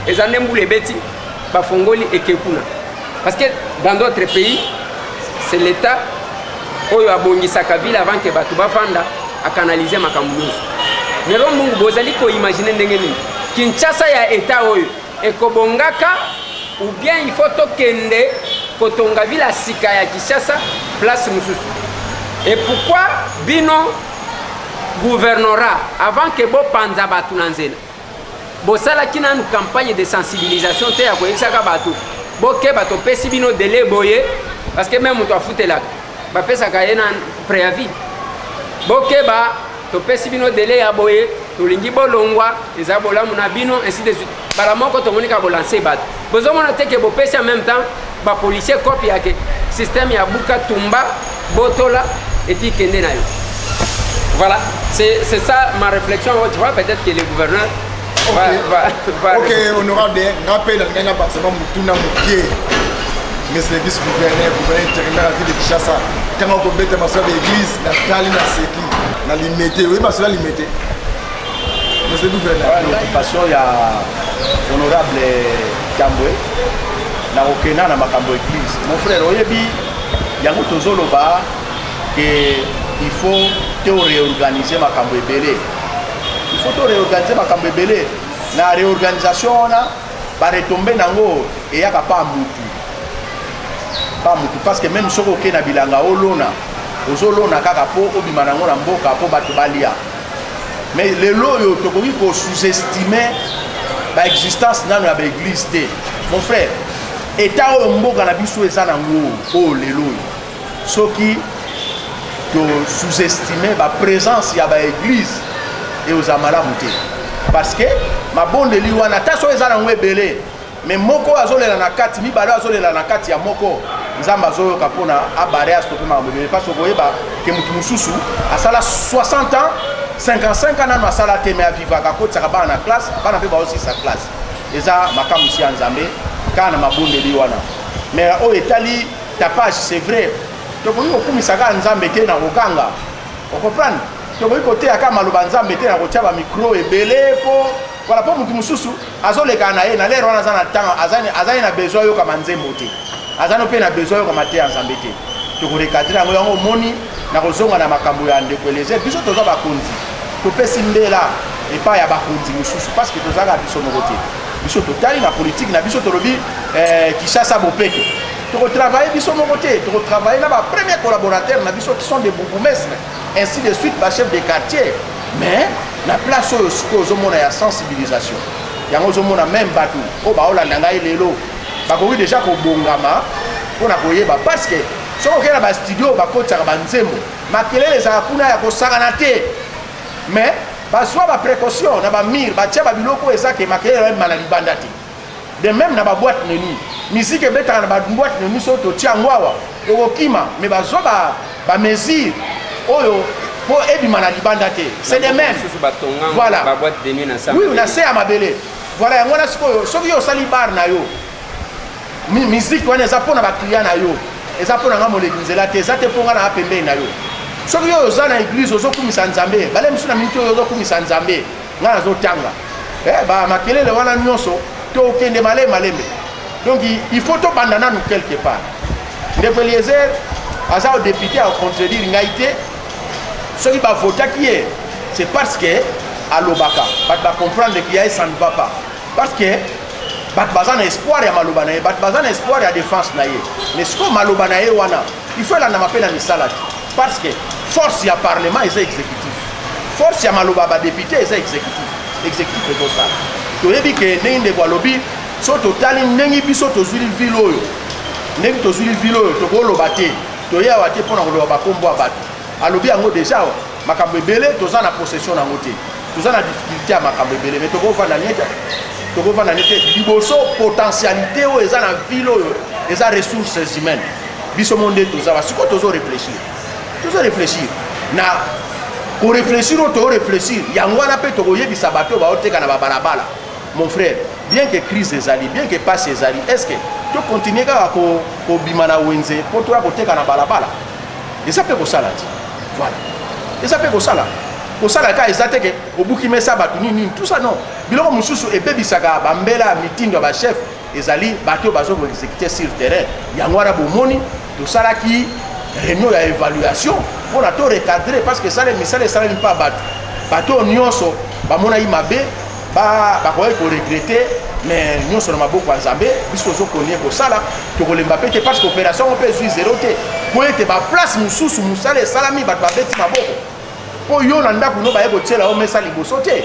eza nde mbula ebeti, bafongoli eke kuna. Parce que dans d'autres pays, c'est l'État oyo abongisaka ville avant ke bato bafanda, akanalize makambo nyonso. Lelo mbungu, bozali koimagine ndenge nini Kinshasa ya État oyo ekobongaka, ou bien il faut tokende kotonga ville ya sika ya Kinshasa place mosusu. Et pourquoi bino gouvernorat avant que bopanza bato na nzela bosalaki nanu campagne de sensibilisation te ya koyebisaka bato bokeba topesi bino délai boye, parce que même moto afutelaka bapesaka ye na préavis, bokeba, topesi bino délai ya boye, tolingi bolongwa, eza bolamu na bino, ainsi de suite. Mbala moko tomoni kaka bolancer bato, bozomona te ke bopesi en même temps bapolicier cope yake système ya buka tumba botola et puis kende na yo. Voilà, c'est ça ma réflexion. Tu vois, peut-être que le gouverneur va Ok, honorable, nga mpe nalingai na bakisama motuna mokie. Monsieur le vice gouverneur, gouverneur intérimaire ya ville de Kinshasa, ntango akobeta masolo ya baeglise, natali na seki na Limete. Oyebi masolo ya Limete, monsieur le gouverneur? Occupation ya honorable Tambwe na kokenda na makambo église, mon frère, oyebi yango tozoloba ke il faut to réorganiser makambo ebele, il faut to réorganiser makambo ebele. Na réorganisation wana, baretombées nango eyaka pa mutu pa mutu, parce que même soki okei na bilanga olona, ozolona kaka mpo obima nango na mboka mpo bato balia. Mais lelo oyo tokoki kosous-estimer baexistence nano ya baeglise te, mon frère. État oyo mboka na biso eza nango oyo lelo oyo, soki tosous-estime baprésence ya baeglise, ekozala malamu te, parce que mabondeli wana, ata soki eza nango ebele, mais moko azolela na kati, mibale azolela na kati ya moko, Nzambe azoyoka mpona abare astopper makambo ebele. Parce okoyeba ke motu mosusu asala 60 ans, 55 ans, nano asala te, mais avivaka, akotisaka bana na classe, bana mpe baosisa classe. Eza makamwisi ya Nzambe kaka na mabondeli wana. Mais oyo etali tapage, c'est vrai, tokoki kokumisa kaka Nzambe te na kokanga, ocomprendre? Tokoki koteya kaka maloba Nzambe te na kotia bamicro ebele mpo voilà, mpo motu mosusu azoleka na ye na lere wana, aza na ntango, azali na besoin ayokama nzembo te, azali mpe na besoin ayokama te ya Nzambe te. Tokorecadrer yango. Yango omoni na kozonga na makambo ya ndeko Elezer, biso toza bakonzi, topesi mbela epai ya bakonzi mosusu, parce que tozalaka biso moko te. Biso totali na politike na biso, tolobi Kinshasa bopeto. Tokotravaille biso moko te, tokotravaille na bapremier collaborateur na biso qui sont des bourgmestres, ainsi de suite, bachef de quartier. Mais na place oyo sikoyo ozomona ya sensibilisation, yango ozomona même bato oyo baolanda ngai lelo bakoki déjà kobongama mpona koyeba, parce que soki okei na bastudio bakotisaka banzembo, makelele ezalaka kuna ya kosakana te. Mais bazwa baprécaution na bamurs, batia babiloko oyo eza ke makelele bayebima na libanda te. De même na baboîte de nuit, musique ebetaka na baboîte de nuit, soki totia yango awa okokima, mais bazwa bamesure oyo mpo ebima na libanda te. C'est de même. Voilà, oui, na se ya mabele. Voilà, yango wana. Sikoyo soki yo osali bar na yo, musique wana eza mpona baclient na yo, eza mpo na nga moleki nzela te, eza te mpo nga na pembeni na yo. Soki oyo oza na église, ozokumisa Nzambe, bale mosusu na miniti oyo ozokumisa Nzambe, ngai nazotanga bamakelele wana nyonso, tokende malembe malembe. Donc il faut tobanda nanu quelque part. Ndeko Eliezer aza député, acontredire ngai te. Soki bavotaki ye, c'est parce que alobaka, bato bacomprendre que ya ye ça ne va pas, parce que bato baza na espoir ya maloba na ye, bato baza na espoir ya défense na ye. Mais sikoyo maloba na ye wana, il faut elandama mpe na misala te, parce que force ya parlement eza exécutif, force ya maloba ya badéputé eza exécutif. Exécutif ezosala. Toyebi ke ndenge ndeko alobi, so totali ndenge biso tozwili ville oyo, ndenge tozwili ville oyo, tokoloba te, toye awa te mpona koloba bakombo ya bato. Alobi yango déjà awa, makambo ebele toza na possession nango te, toza na difficulté ya makambo ebele, mais tokovanda nie te, tokovanda nie te. Liboso, potentialité oyo eza na ville oyo eza ressources humaines. Biso mo nde toza wa sikoyo, tozo réfléchir, tozo réfléchir na koréfléchir oyo toréfléchir. Yango wana mpe tokoyebisa bato oyo baoteka na babalabala. Mon frère, bien que crise ezali, bien que pasi ezali, est ce que tocontinue kaka kobima na wenze mpo toya koteka na balabala? Eza mpe kosala te. Voilà, eza mpe kosala, kosala kaka eza te ke obuki mesa bato nini nini, tout ça, non. Biloko mosusu ebebisaka bambela ya mitindo ya bachef, ezali bato oyo baza koexécute sur terrain. Yango wana bomoni tosalaki réunion ya évaluation mpona to recadrer, parce que esale misala esalemi mpa bato. Bato oyo nyonso bamonaki mabe, bakoki koregretter. Mais nyonso na maboko ya Nzambe, biso tozokonie kosala, tokolemba mpe te parce que opération yango mpe ezwi zero te, mpo ete baplace mosusu mosala esalami, bato babeti maboko. Mpo yo na ndako no baye kotiela yo mesa liboso te,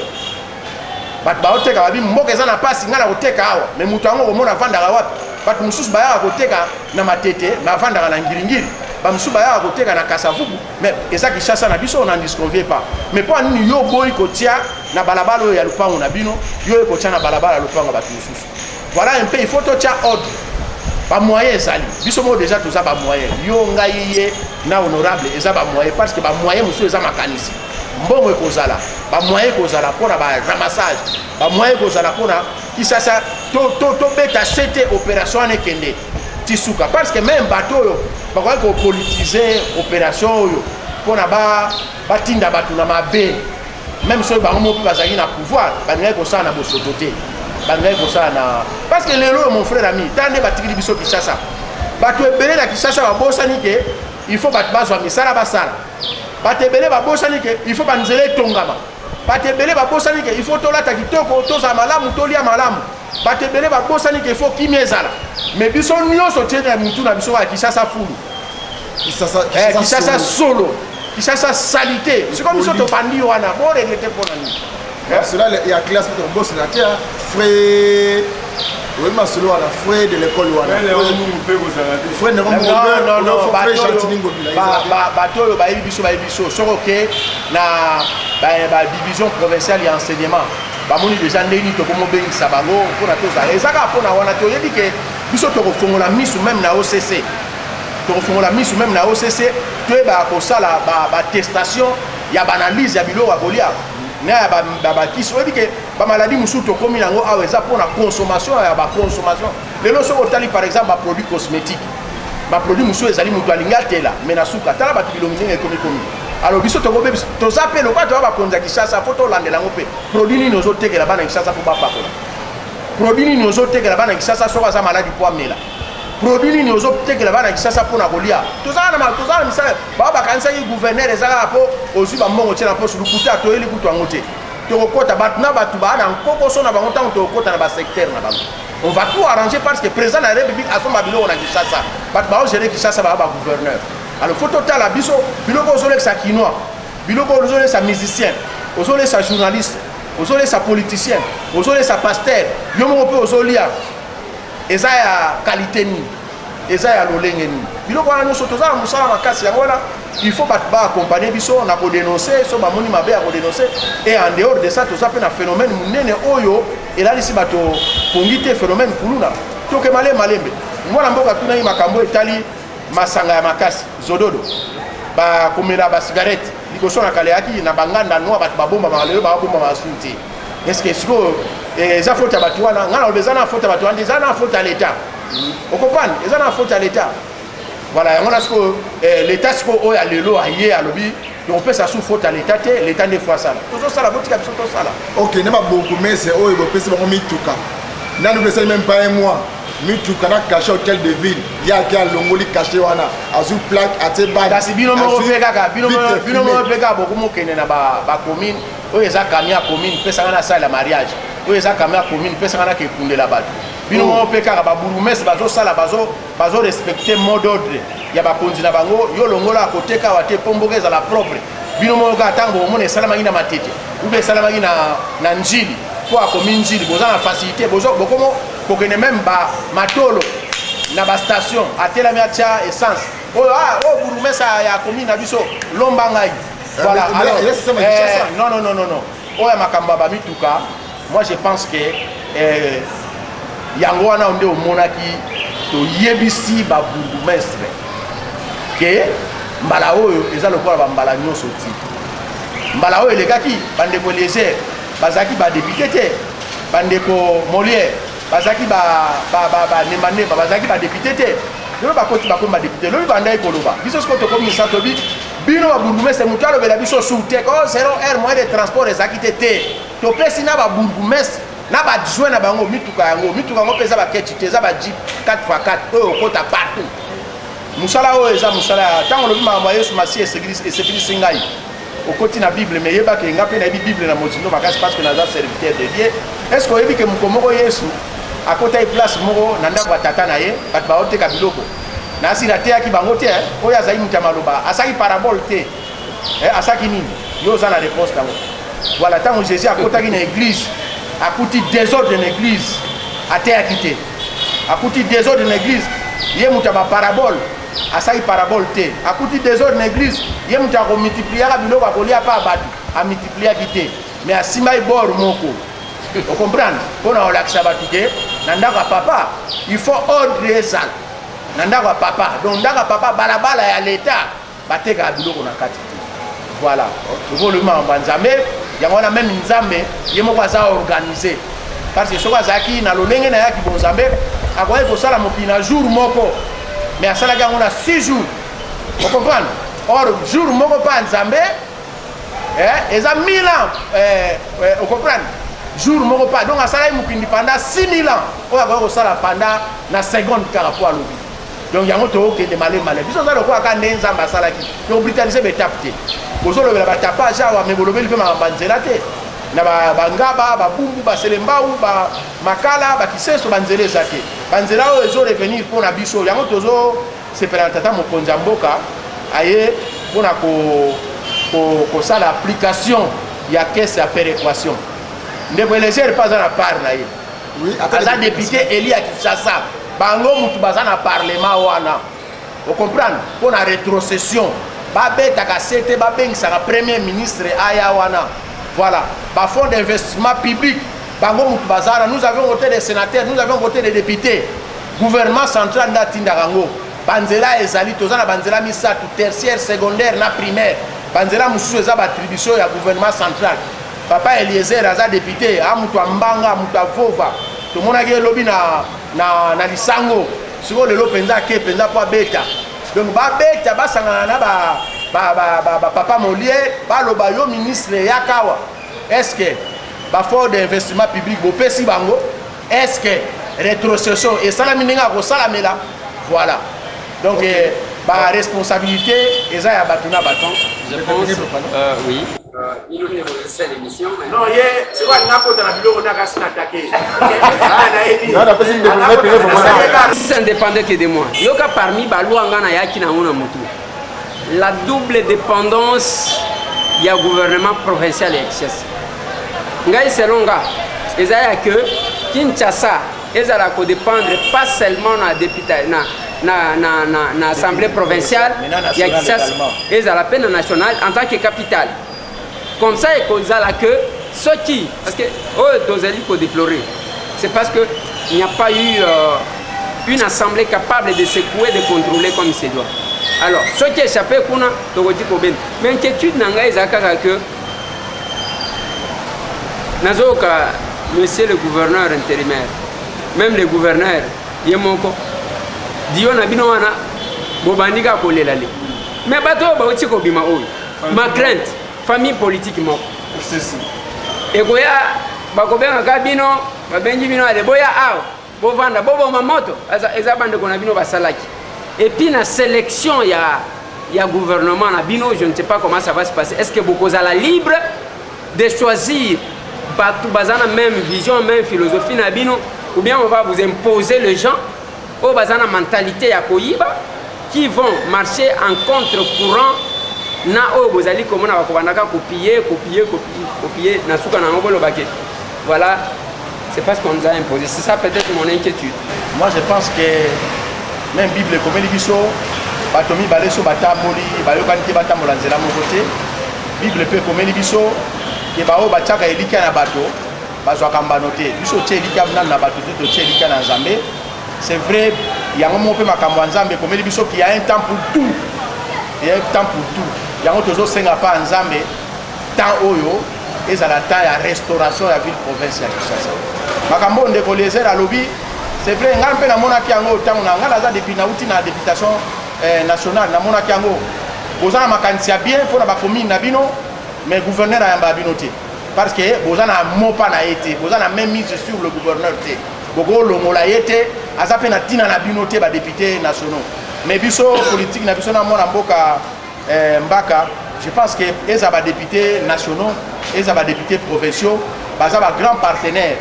bato baoteka babi mboka eza na pasi, ngai na koteka awa. Me moto yango okomona avandaka wapi? Bato mosusu bayaka koteka na Matete, me avandaka na Ngiringiri. Bamosusu bayaka koteka na Kasavubu, mais eza Kinshasa na biso, on n'en disconvient pas. Mais mpo nini yo oboyi kotia na balabala oyo ya lupango na bino, yo oye kotia na balabala ya lupango ya bato mosusu? Voilà un peu, il faut totia ordre. Bamoyen ezali, biso moko déjà toza bamoyen, yo, ngai, ye na honorable, eza bamoyen, parce que bamoyen mosusu eza makanisi. Mbongo ekozala, bamoyen ekozala mpona baramassage, bamoyen ekozala mpona Kinshasa tobeta sete opération wana ekende ti suka, parce que même bato oyo bakoki kopolitiser opération oyo mpona batinda bato na mabe, même soki bango moko mpe bazalaki na pouvoir, balingaki kosala na bosoto te, balingaki kosala na, parce que lelo oyo, mon frère ami, tala nde batikili biso Kinshasa. Bato ebele na Kinshasa babosani ke il faut bato bazwa misala basala. Bato ebele babosani ke il faut banzela etongama. Bato ebele babosani ke il faut tolata kitoko, tozala malamu, tolia malamu. Bato ebele babosani ke il faut kimia ezala. Mais biso nyonso tie na mutu na biso kaka Kinshasa fulu, Kinshasa solo, Kinshasa salité. Sikoyo biso tobandi wana, boregretter mpona nini? Masolo ya classe mpe tokobosana te, frais, oyebi masolo wana, frais de l'école wana. Frais bato oyo bayebi biso, bayebi biso. Soki oke na badivision provinciale ya enseignement, bamoni déjà ndenge nini tokomobengisa bango mpona tozala. Eza kaka mpona wana te. Oyebi ke biso tokofongola misu même na OCC, tokofongola misu même na OCC, toyebaka kosala batestation ya baanalyse ya biloko ya kolia na ya bakisi. Oyebi ke bamaladi mosusu tokómi yango awa eza mpona consommation ya baconsommation. Lelo soki otali par exemple baproduit cosmétique, baproduit mosusu ezali, moto alingi atela, mais na suka tala bato bilongi ndenge ekomi komi. Alors biso tokobebisa, toza mpe lokola toza bakonzi ya Kinshasa, faut tolandela yango mpe. Produit nini ozotekela bana Kinshasa mpo bapakola? Produit nini ozotekela bana Kinshasa soki aza maladi mpo amela? Produit nini ozotekela bana Kinshasa mpona kolia? Tozala na misala. Bao bakanisaki gouverneur eza kaka mpo ozwi bambongo tie na poche. Lukuta, toyeli kutu yango te. Tokokɔta bato na bato baa na nkokoso na bango. Ntango tokokɔta na basecteur na bango, on va tout arranger, parce que président na République asomba biloko na Kinshasa. Bato baogérer Kinshasa baa bagouverneur. Alors faut totala biso biloko ozolekisa Kinois, biloko ozolekisa musicien, ozolekisa journaliste, ozolekisa politicien, ozolekisa pasteur, yo moko mpe ozolia, eza ya qualité nini, eza ya lolenge nini? Biloko wana nyonso, toza na mosala makasi. Yango wana il faut bato baaccompagne biso na kodénoncer so bamoni mabe ya kodénoncer. Et en dehors de ça, toza mpe na phénomène monene oyo elalisi bato pongi te, phénomène kuluna. Toke malembe malembe. Mwana mboka tunaki makambo etali masanga ya makasi, zododo, bakomela basigarete. Liboso na kala eyaki na banganda noa, bato babombamaka. Lelo babombamaka su te. Est ce que sikoyo eza faute ya bato wana? Ngai naloba eza na faute ya bato wana te, eza na faute ya l'État. Okopane, eza na faute ya l'État. Voilà, yango na sikoyo l'État sikoyo oyo ya lelo aye alobi tokopesa su faute ya l'État te. L'État nde faut asala, tozosala, botika biso tosala. Ok, na babourgmestre oyo bopesi bango mituka, nanu pesali même pas un mois, mituka na cachet hôtel de ville, ye ake alongoli cachet wana, azwi plaque, atie bani. Kasi bino moko mpe kaka, bino moko mpe kaka bokomokende na bacommune oyo eza camion ya commune, pesanga na salle ya mariage, oyo eza camion ya commune, pesanga na kekundela bato. Bino moko mpe kaka babourgmestre bazosala, bazorespecter mot d'ordre ya bakonzi na bango: yo longola koteka awa te mpo mboka ezala propre. Bino moko kaka, ntango bomona esalamaki na Matete ube esalamaki na Njili, mpo akomi Njili, boza na facilité, bokomo kokende même bamatolo na bastation, atelami, atia essence oyo, ah, oyo bourgmestre ya commune na biso, lomba ngai. Voilà. Alors, non, non, non, non, non, oyo ya makambo ya bamituka, moi je pense que yango wana nde omonaki toyebisi babourgmestre ke mbala oyo eza lokola bambala nyonso ti mbala oyo elekaki. Bandeko Eliezer bazalaki badéputé te, bandeko Molière bazalaki banembanemba, bazalaki badéputé te. Lelo bakoti, bakomi badéputé. Lobi bandaki koloba biso, sikoyo tokomisa tobi bino babourgmestre, moto alobela biso su te ko 0 heure, moyen de transport ezalaki te. Te, topesi na babourgmestre na baadjoint na bango mituka yango. Mituka yango mpe eza baketi te, eza bajeep 4x4 oyo okota partout. Mosala oyo eza mosala ya ntango olobi makambo ya Yesu Masiya esepelisi ngai. Okoti na Bible, mais yebaka nga mpe nayebi Bible na mozindo makasi, parce que naza serviteur de Dieu. Est ce que oyebi ke mokolo moko Yesu akotaki place moko na ndako ya tata na ye, bato baoteka biloko na asili, ateyaki bango te, oyo azali moto ya maloba, asalaki parabole te, eh, asalaki nini? Yo oza na réponse nango. Voilà, ntango Jésus akotaki na église, akuti désordre na église, ateyaki te, akuti désordre na église, ye moto ya baparabole asali parabole te, akuti désordre na église, ye moto akomultipliaka biloko akolia pa bato, amultipliaki te, mais asimbaki bord moko. Ocomprendre? Mpo na kolakisa bato ke na ndako ya papa il faut ordre ezala na ndako ya papa. Donc ndako ya papa, balabala ya leta, batekaka biloko na kati te. Voilà, soki olobi makambo ya Nzambe, yango wana meme Nzambe ye moko aza organise, parce que soki azalaki na lolenge na ye ya kibonzambe, akoki kosala mokili na jour moko, mais asalaki yango na 6 jours. Ocomprendre? Or jour moko mpa Nzambe, eh, eza 1000 ans, eh, eh, ocomprendre? Jour moko pa, donc asalaki mokili pendant 6000 ans, oyo akoki kosala pendant na seconde kaka po alobi. Donc yango tokokende malemi malemi, biso oza lokola kaka nde Nzambe asalaki, tokobrutalize baetape te. Bozolobela batapage awa, me bolobeli mpe makambo ya nzela te na bangaba, babumbu, baselembau, bamakala, bakiseso, banzela eza te. Banzela oyo ezo revenir mpo na biso, yango tozosepela na tata mokonzi ya mboka aye mpona kosala application ya caisse ya péréquation. Ndeko Elezer mpe aza na part na ye. Oui, aza député élu ya Kinshasa, bango mutu baza na parlement wana, ocomprendre? Mpo na rétrocession babetaka se te, babengisaka premier ministre aya wana. Voilà, bafonds d'investissement public, bango mutu baza wana. Nous avions voté des sénateurs, nous avions voté des députés, gouvernement central nde atindaka yango. Banzela ezali, toza na banzela misato: tertiaire, secondaire na primaire. Banzela mosusu eza baattribution ya gouvernement central. Papa Eliezer aza député, a moto ya mbanga, moto ya vova, tomonaki elobi na lisango. Sikoyo lelo mpenza ake mpenza mpo abeta, donc babeta, basangana na bapapa Molière, baloba: yo ministre, yaka awa, est ce que bafonds d'investissement public bopesi bango? Est ce que rétrocession esalami ndenge akosalamela? Voilà, donc okay. Baresponsabilité eza ya bato na bato. Je pense, oui. Non, ye sikoyo alingi akota na biloko nde akasi na atake. Ça ne dépendait que de moi. Yoka, parmi baloi nga nayaki nango na motu, la double dépendance ya gouvernement provincial ya Kinshasa, ngai selon nga eza ya que Kinshasa ezala kodépendre pas seulement na député, na assemblée provinciale ya Kinshasa, ezala mpe na national en tant que capitale. Comme ça ekozala que soki, parce que oyo tozali kodéplorer, c'est parce que il n'y a pas eu une assemblée capable de secouer, de contrôler comme il se doit. Alors soki échappé kuna, tokoki kobenda. Mais inquiétude na ngai eza kaka que nazoyoka monsieur le gouverneur intérimaire, même le gouverneur ye moko dio na bino wana, bobandi kaka kolela le, mais bato oyo bauti kobima oyo, ma crainte, famille politique moko ekoya, bakobengaka bino, babengi bino, ale boya awa, bovanda, boboma moto. Eza bandeko na bino basalaki. Et puis na sélection ya gouvernement na bino, je ne sais pas comment ça va se passer. Est ce que bokozala libre de choisir bato baza na même vision, même philosophie na bino, ou bien on va vous imposer les gens oyo baza na mentalité ya koyiba, qui vont marcher en contre-courant na oyo bozali komona, bakobandaka kopiller, kopiller, kopiller, na suka na yango bolobake voilà, c'est parce qu'on nous a imposé? C'est ça peut-être mon inquiétude. Moi, je pense que même Bible ekomeli biso, bato mibale so batamboli, bayokani te, batambola nzela moko te. Bible mpe ekomeli biso ke baoyo batiaka elikya na bato bazwaka mbano te. Biso otie elikya nanu na bato te, totie elikya na Nzambe. C'est vrai, yango moko mpe makambo ya Nzambe ekomeli biso qu'il y a un temps pour tout, il y a un temps pour tout. Yango tozosenga mpa ya Nzambe, temps oyo ezala temps ya restauration ya ville province ya Kinshasa. Makambo oyo ndeko Eliezer alobi, c'est vrai, ngai mpe namonaki yango ntango na ngai naza depuis nauti na députation nationale, namonaki yango. Boza na makanisi ya bien mpona bacommune na bino, mais gouverneur ayambaka bino te, parce que boza na mopa na ye te, boza na même mise sur le gouverneur te, bokolongola ye te, aza mpe na ntina na bino te, badéputé nationaux. Mais biso, politique na biso na mwana mboka Mbaka, je pense que eza badéputé nationaux, eza badéputé provinciaux, baza bagrand partenaire.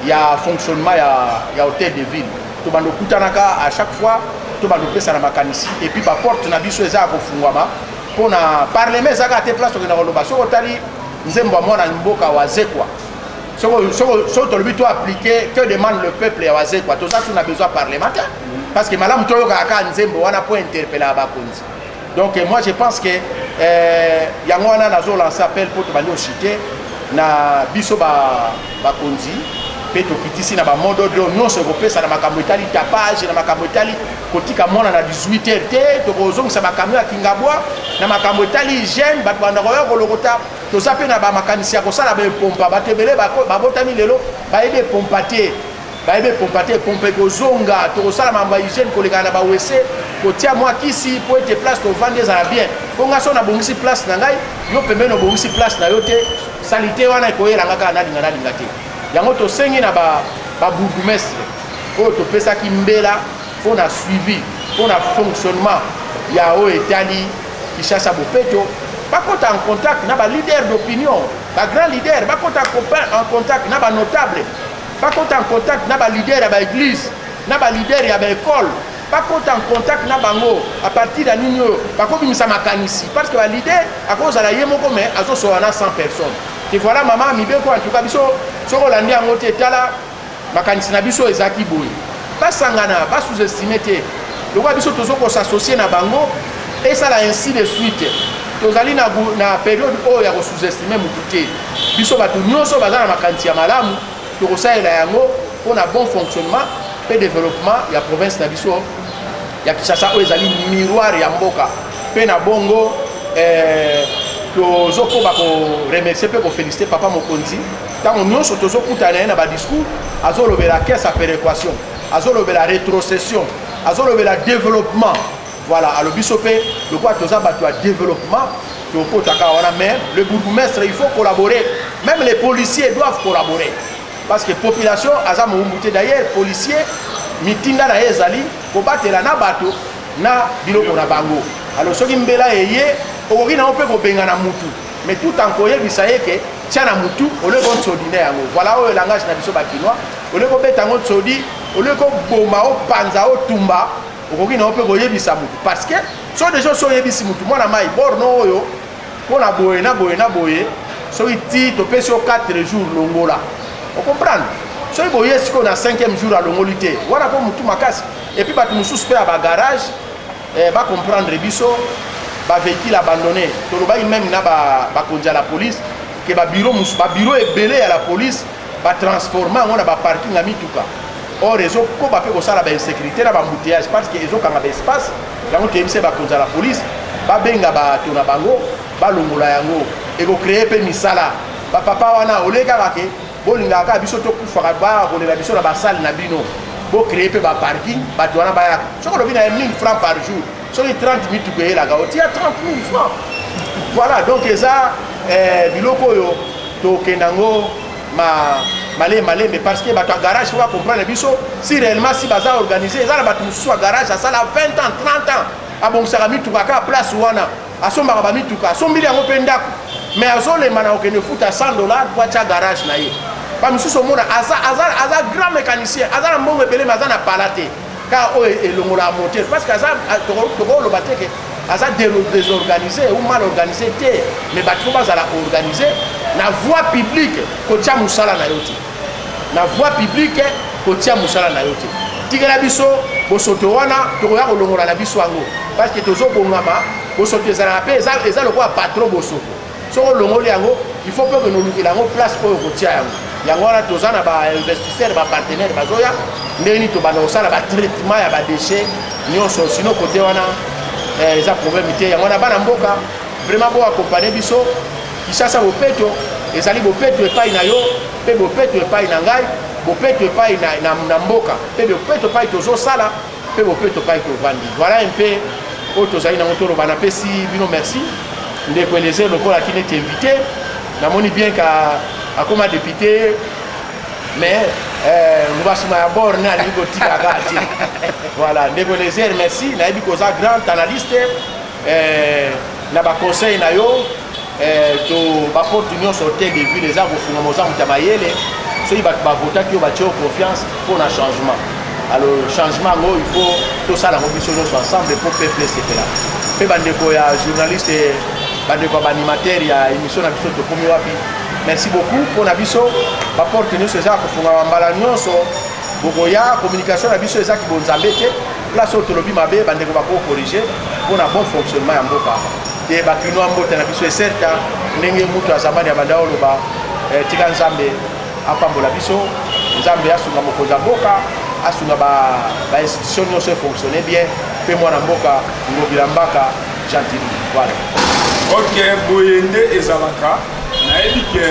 ya fonctionnement ya, ya hotel de ville. Tobanda okutanaka à chaque fois, tobanda opesana makanisi, et puis baporte na biso eza ya kofungwama mpo na parlement. Eza kaka te place tokenda koloba. Soki otali nzembo ya mwana mboka Wazekwa, soki tolobi to appliquer "Que demande le peuple" ya Wazekwa, toza su na besoin parlementaire, parce que malamu toyokaka kaka nzembo wana mpo interpellaka bakonzi. Donc moi je pense que yango wana nazolancer appel mpo tobandi oshite na biso bakonzi mpe tokitisi na bamot d'ordre oyo nyonso ekopesa na makambo etali tapage, na makambo etali kotika mwana na 18 heure te, tokozongisa bacamion ya Kingabwa, na makambo etali hygiène, bato banda koya kolokota. Toza mpe na bamakanisi ya kosala baepompa. Bato ebele babotami lelo bayebi epompa te, bayebi epompa te. Epompa ekozonga. Tokosala mambo ya hygiène, kolekana na baWC, kotia mwa kisi mpo ete place tovandi ezala bien. Mpo nga so nabongisi place na ngai, yo pembeni obongisi place na yo te, saleté wana ekoyelanga kaka, nalinga nalinga te. Yango tosengi na babourgmestre oyo topesaki mbela mpo na suivi, mpo na fonctionnement ya oyo etali Kinshasa Bopeto, bakota en contact na baleader d'opinion, bagrand leader, bakota en contact na banotable, bakota en contact na baleader ya baéglise, na baleader ya baécole, bakota en contact na bango. À partir ya nini oyo bakobimisa makanisi, parce que baleader akozala ye moko, mais azosola na 100 personnes te. Voilà, mama mibeko. En tout cas biso, soki olandi yango te, tala makanisi na biso ezalaki boye. Basangana, basous-estime te. Lokola biso tozokos'associer na bango, esala ainsi de suite. Tozali na période oyo ya kosous-estime mutu te. Biso bato nyonso baza na makanisi ya malamu, tokosalela yango mpona bon fonctionnement mpe développement ya province na biso ya Kinshasa, oyo ezali miroir ya mboka. Mpe na bongo tozokoba koremercier mpe koféliciter papa mokonzi. Ntango nyonso tozokutana ye na badiscours, azolobela caisse ya péréquation, azolobela rétrocession, azolobela développement. Voilà, alobi biso mpe lokola toza bato ya développement, tokotaka wana. Mais le bourgmestre, il faut collaborer, même les policiers doivent collaborer, parce que population aza mowumbu te. D'ailleurs policier, mitinda na ye ezali kobatela na bato na biloko na bango. Alors soki mbela eye, okoki nango mpe kobengana mutu, mais tout en koyebisa ye ke tia na mutu olie kontsodi nde yango. Voilà, oyo langage na biso bakinois, olie kobeta yango ntsodi, olie koboma, opanza, otumba, okoki nango mpe koyebisa mutu, parce que so déjà so oyebisi mutu: "Mwana mai, borne oyo mpona boye na boye na boye, soki ti topesi yo 4 jours, longola." Ocomprendre? Soki boye sikoyo na 5e jour alongoli te, wana mpo mutu makasi. Et puis bato mosusu mpe ya bagarage bacomprendre biso, bavéhicule abandonné. Tolobaki même na bakonzi ya la police ke babureau, babureau ebele ya la police batransforme yango na baparking ya mituka. Or ezokoba mpe kosala bainsécurité na baembouteillage, parce que ezokanga baespace. Yango toyebisi bakonzi ya la police babenga bato na bango, balongola yango. Ekocréer mpe misala. Bapapa wana, olie kaka ke bolingaka kaka biso tokufaka, baya kolela biso na basale na bino. Bocréer mpe baparking, bato wana bayaka. Soki olobi na ye 1000 francs par jour, soki 30 mituka eyelaka, otia 30 000 francs. Voilà, donc eza biloko oyo tokenda yango malembe malembe, parce que bato ya garage, faut bacomprendre biso. Si réellement, si baza organisé, eza na bato mosusu ya garage asala 20 ans, 30 ans, abongisaka mituka kaka place wana, asombaka bamituka, asombili yango mpe ndako, mais azolemba na kokende futa 100 dollar po atya garage na ye. Bamisusu omona aza grand mécanicien, aza na mbongo ebele, mais aza na pala te kaka oyo elongolaka moteur, parce que aza, tokoloba te ke aza désorganisé ou mal organisé te, mais bato faut bazala organisé. Na voie publique kotia mosala na yo te, na voie publique kotia mosala na yo te. Tikela biso bosoto wana, tokoya kolongola na biso yango, parce que tozobongama. Bosoto ezalaka mpe eza lokola patron. Bosoto, soki olongoli yango, il faut mpe okende olukela yango place oyo kotia yango. Yango wana toza na bainvestisseur, bapartenaire bazoya. Ndenge nini tobanda kosala batraitement ya badéchet nyonso. Sino kote wana eza problème te. Yango wana bana mboka, vraiment boaccompagne biso. Kinshasa Bopeto ezali bopeto epai na yo, mpe bopeto epai na ngai, bopeto epai na mboka, mpe bopeto epai tozosala, mpe bopeto epai tovandi. Voilà un peu oyo tozali nango toloba. Napesi bino merci. Ndeko Elezer, lokola aki neti invité, namoni bien ka akoma député, mais ngwasuma ya borne alingi kotika kaka te. Voilà, ndeko Elezer, merci. Nayebi koza grand analyste na baconseil na yo. To baporte nyonso hotel de ville eza kofungama. Oza moto ya mayele. Soki bato bavotaki yo, batie yo confiance mpo na changement. Alors changement yango, il faut tosala yango biso nyonso ensemble mpo peuple esepela. Mpe bandeko ya journaliste, bandeko ya baanimateur ya émission na biso Tokomi Wapi, merci beaucoup. Mpo na biso, baporte nyonso eza ya kofungama. Mbala nyonso bokoya, communication na biso ezaki bonzambe te. Place oyo tolobi mabe, bandeko bakocorriger mpo na bon fonctionnement ya mboka te. Bakinois, mbote na biso eserta ndenge mutu ya zamani ya banda oloba. Tika Nzambe apambola biso, Nzambe asunga mokonzi ya mboka, asunga bainstitution ba nyonso efonctionne bien, mpe mwana mboka Ngobila Mbaka Gentili. Voilà. Ok, boye nde ezalaka. Nayebi ke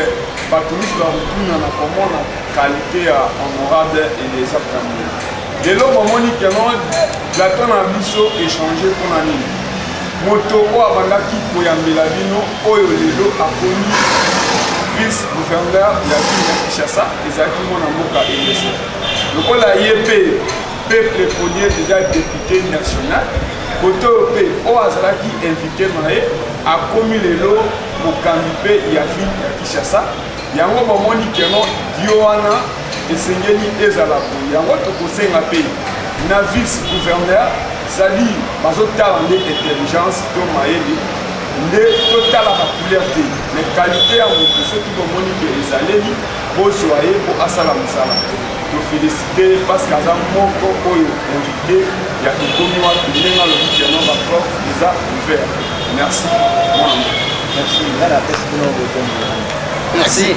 bato misu bakotuna na komona qualité ya honorable Eliezer Tambwe. Lelo bomoni keno plateau na biso échange. Mpona nini? Moto oyo abandaki koyambela bino, oyo lelo akomi vice gouverneur ya ville ya Kinshasa, ezalaki mwana mboka Eliezer. Lokola ye mpe peuple poni déjà député national, kote oyo mpe oyo azalaki invité na ye akomi lelo mokambi mpe ya ville ya Kinshasa. Yango bomoni keno dio wana esengeli ezala boye. Yango tokosenga mpe na vice gouverneur, c'est-à-dire bazotala nde intelligence to mayele nde, totala bacouleur te, mais qualité ya motu. Soki bomoni ke ezaleli, bozwa ye mpo asala mosala. Tofélicité parce que aza moko oyo invité ya Tokomi Wapi. Ndenge alobi keno baporte eza ouvert. Merci, mwana. Merci, nga napesi bino botondi. Merci.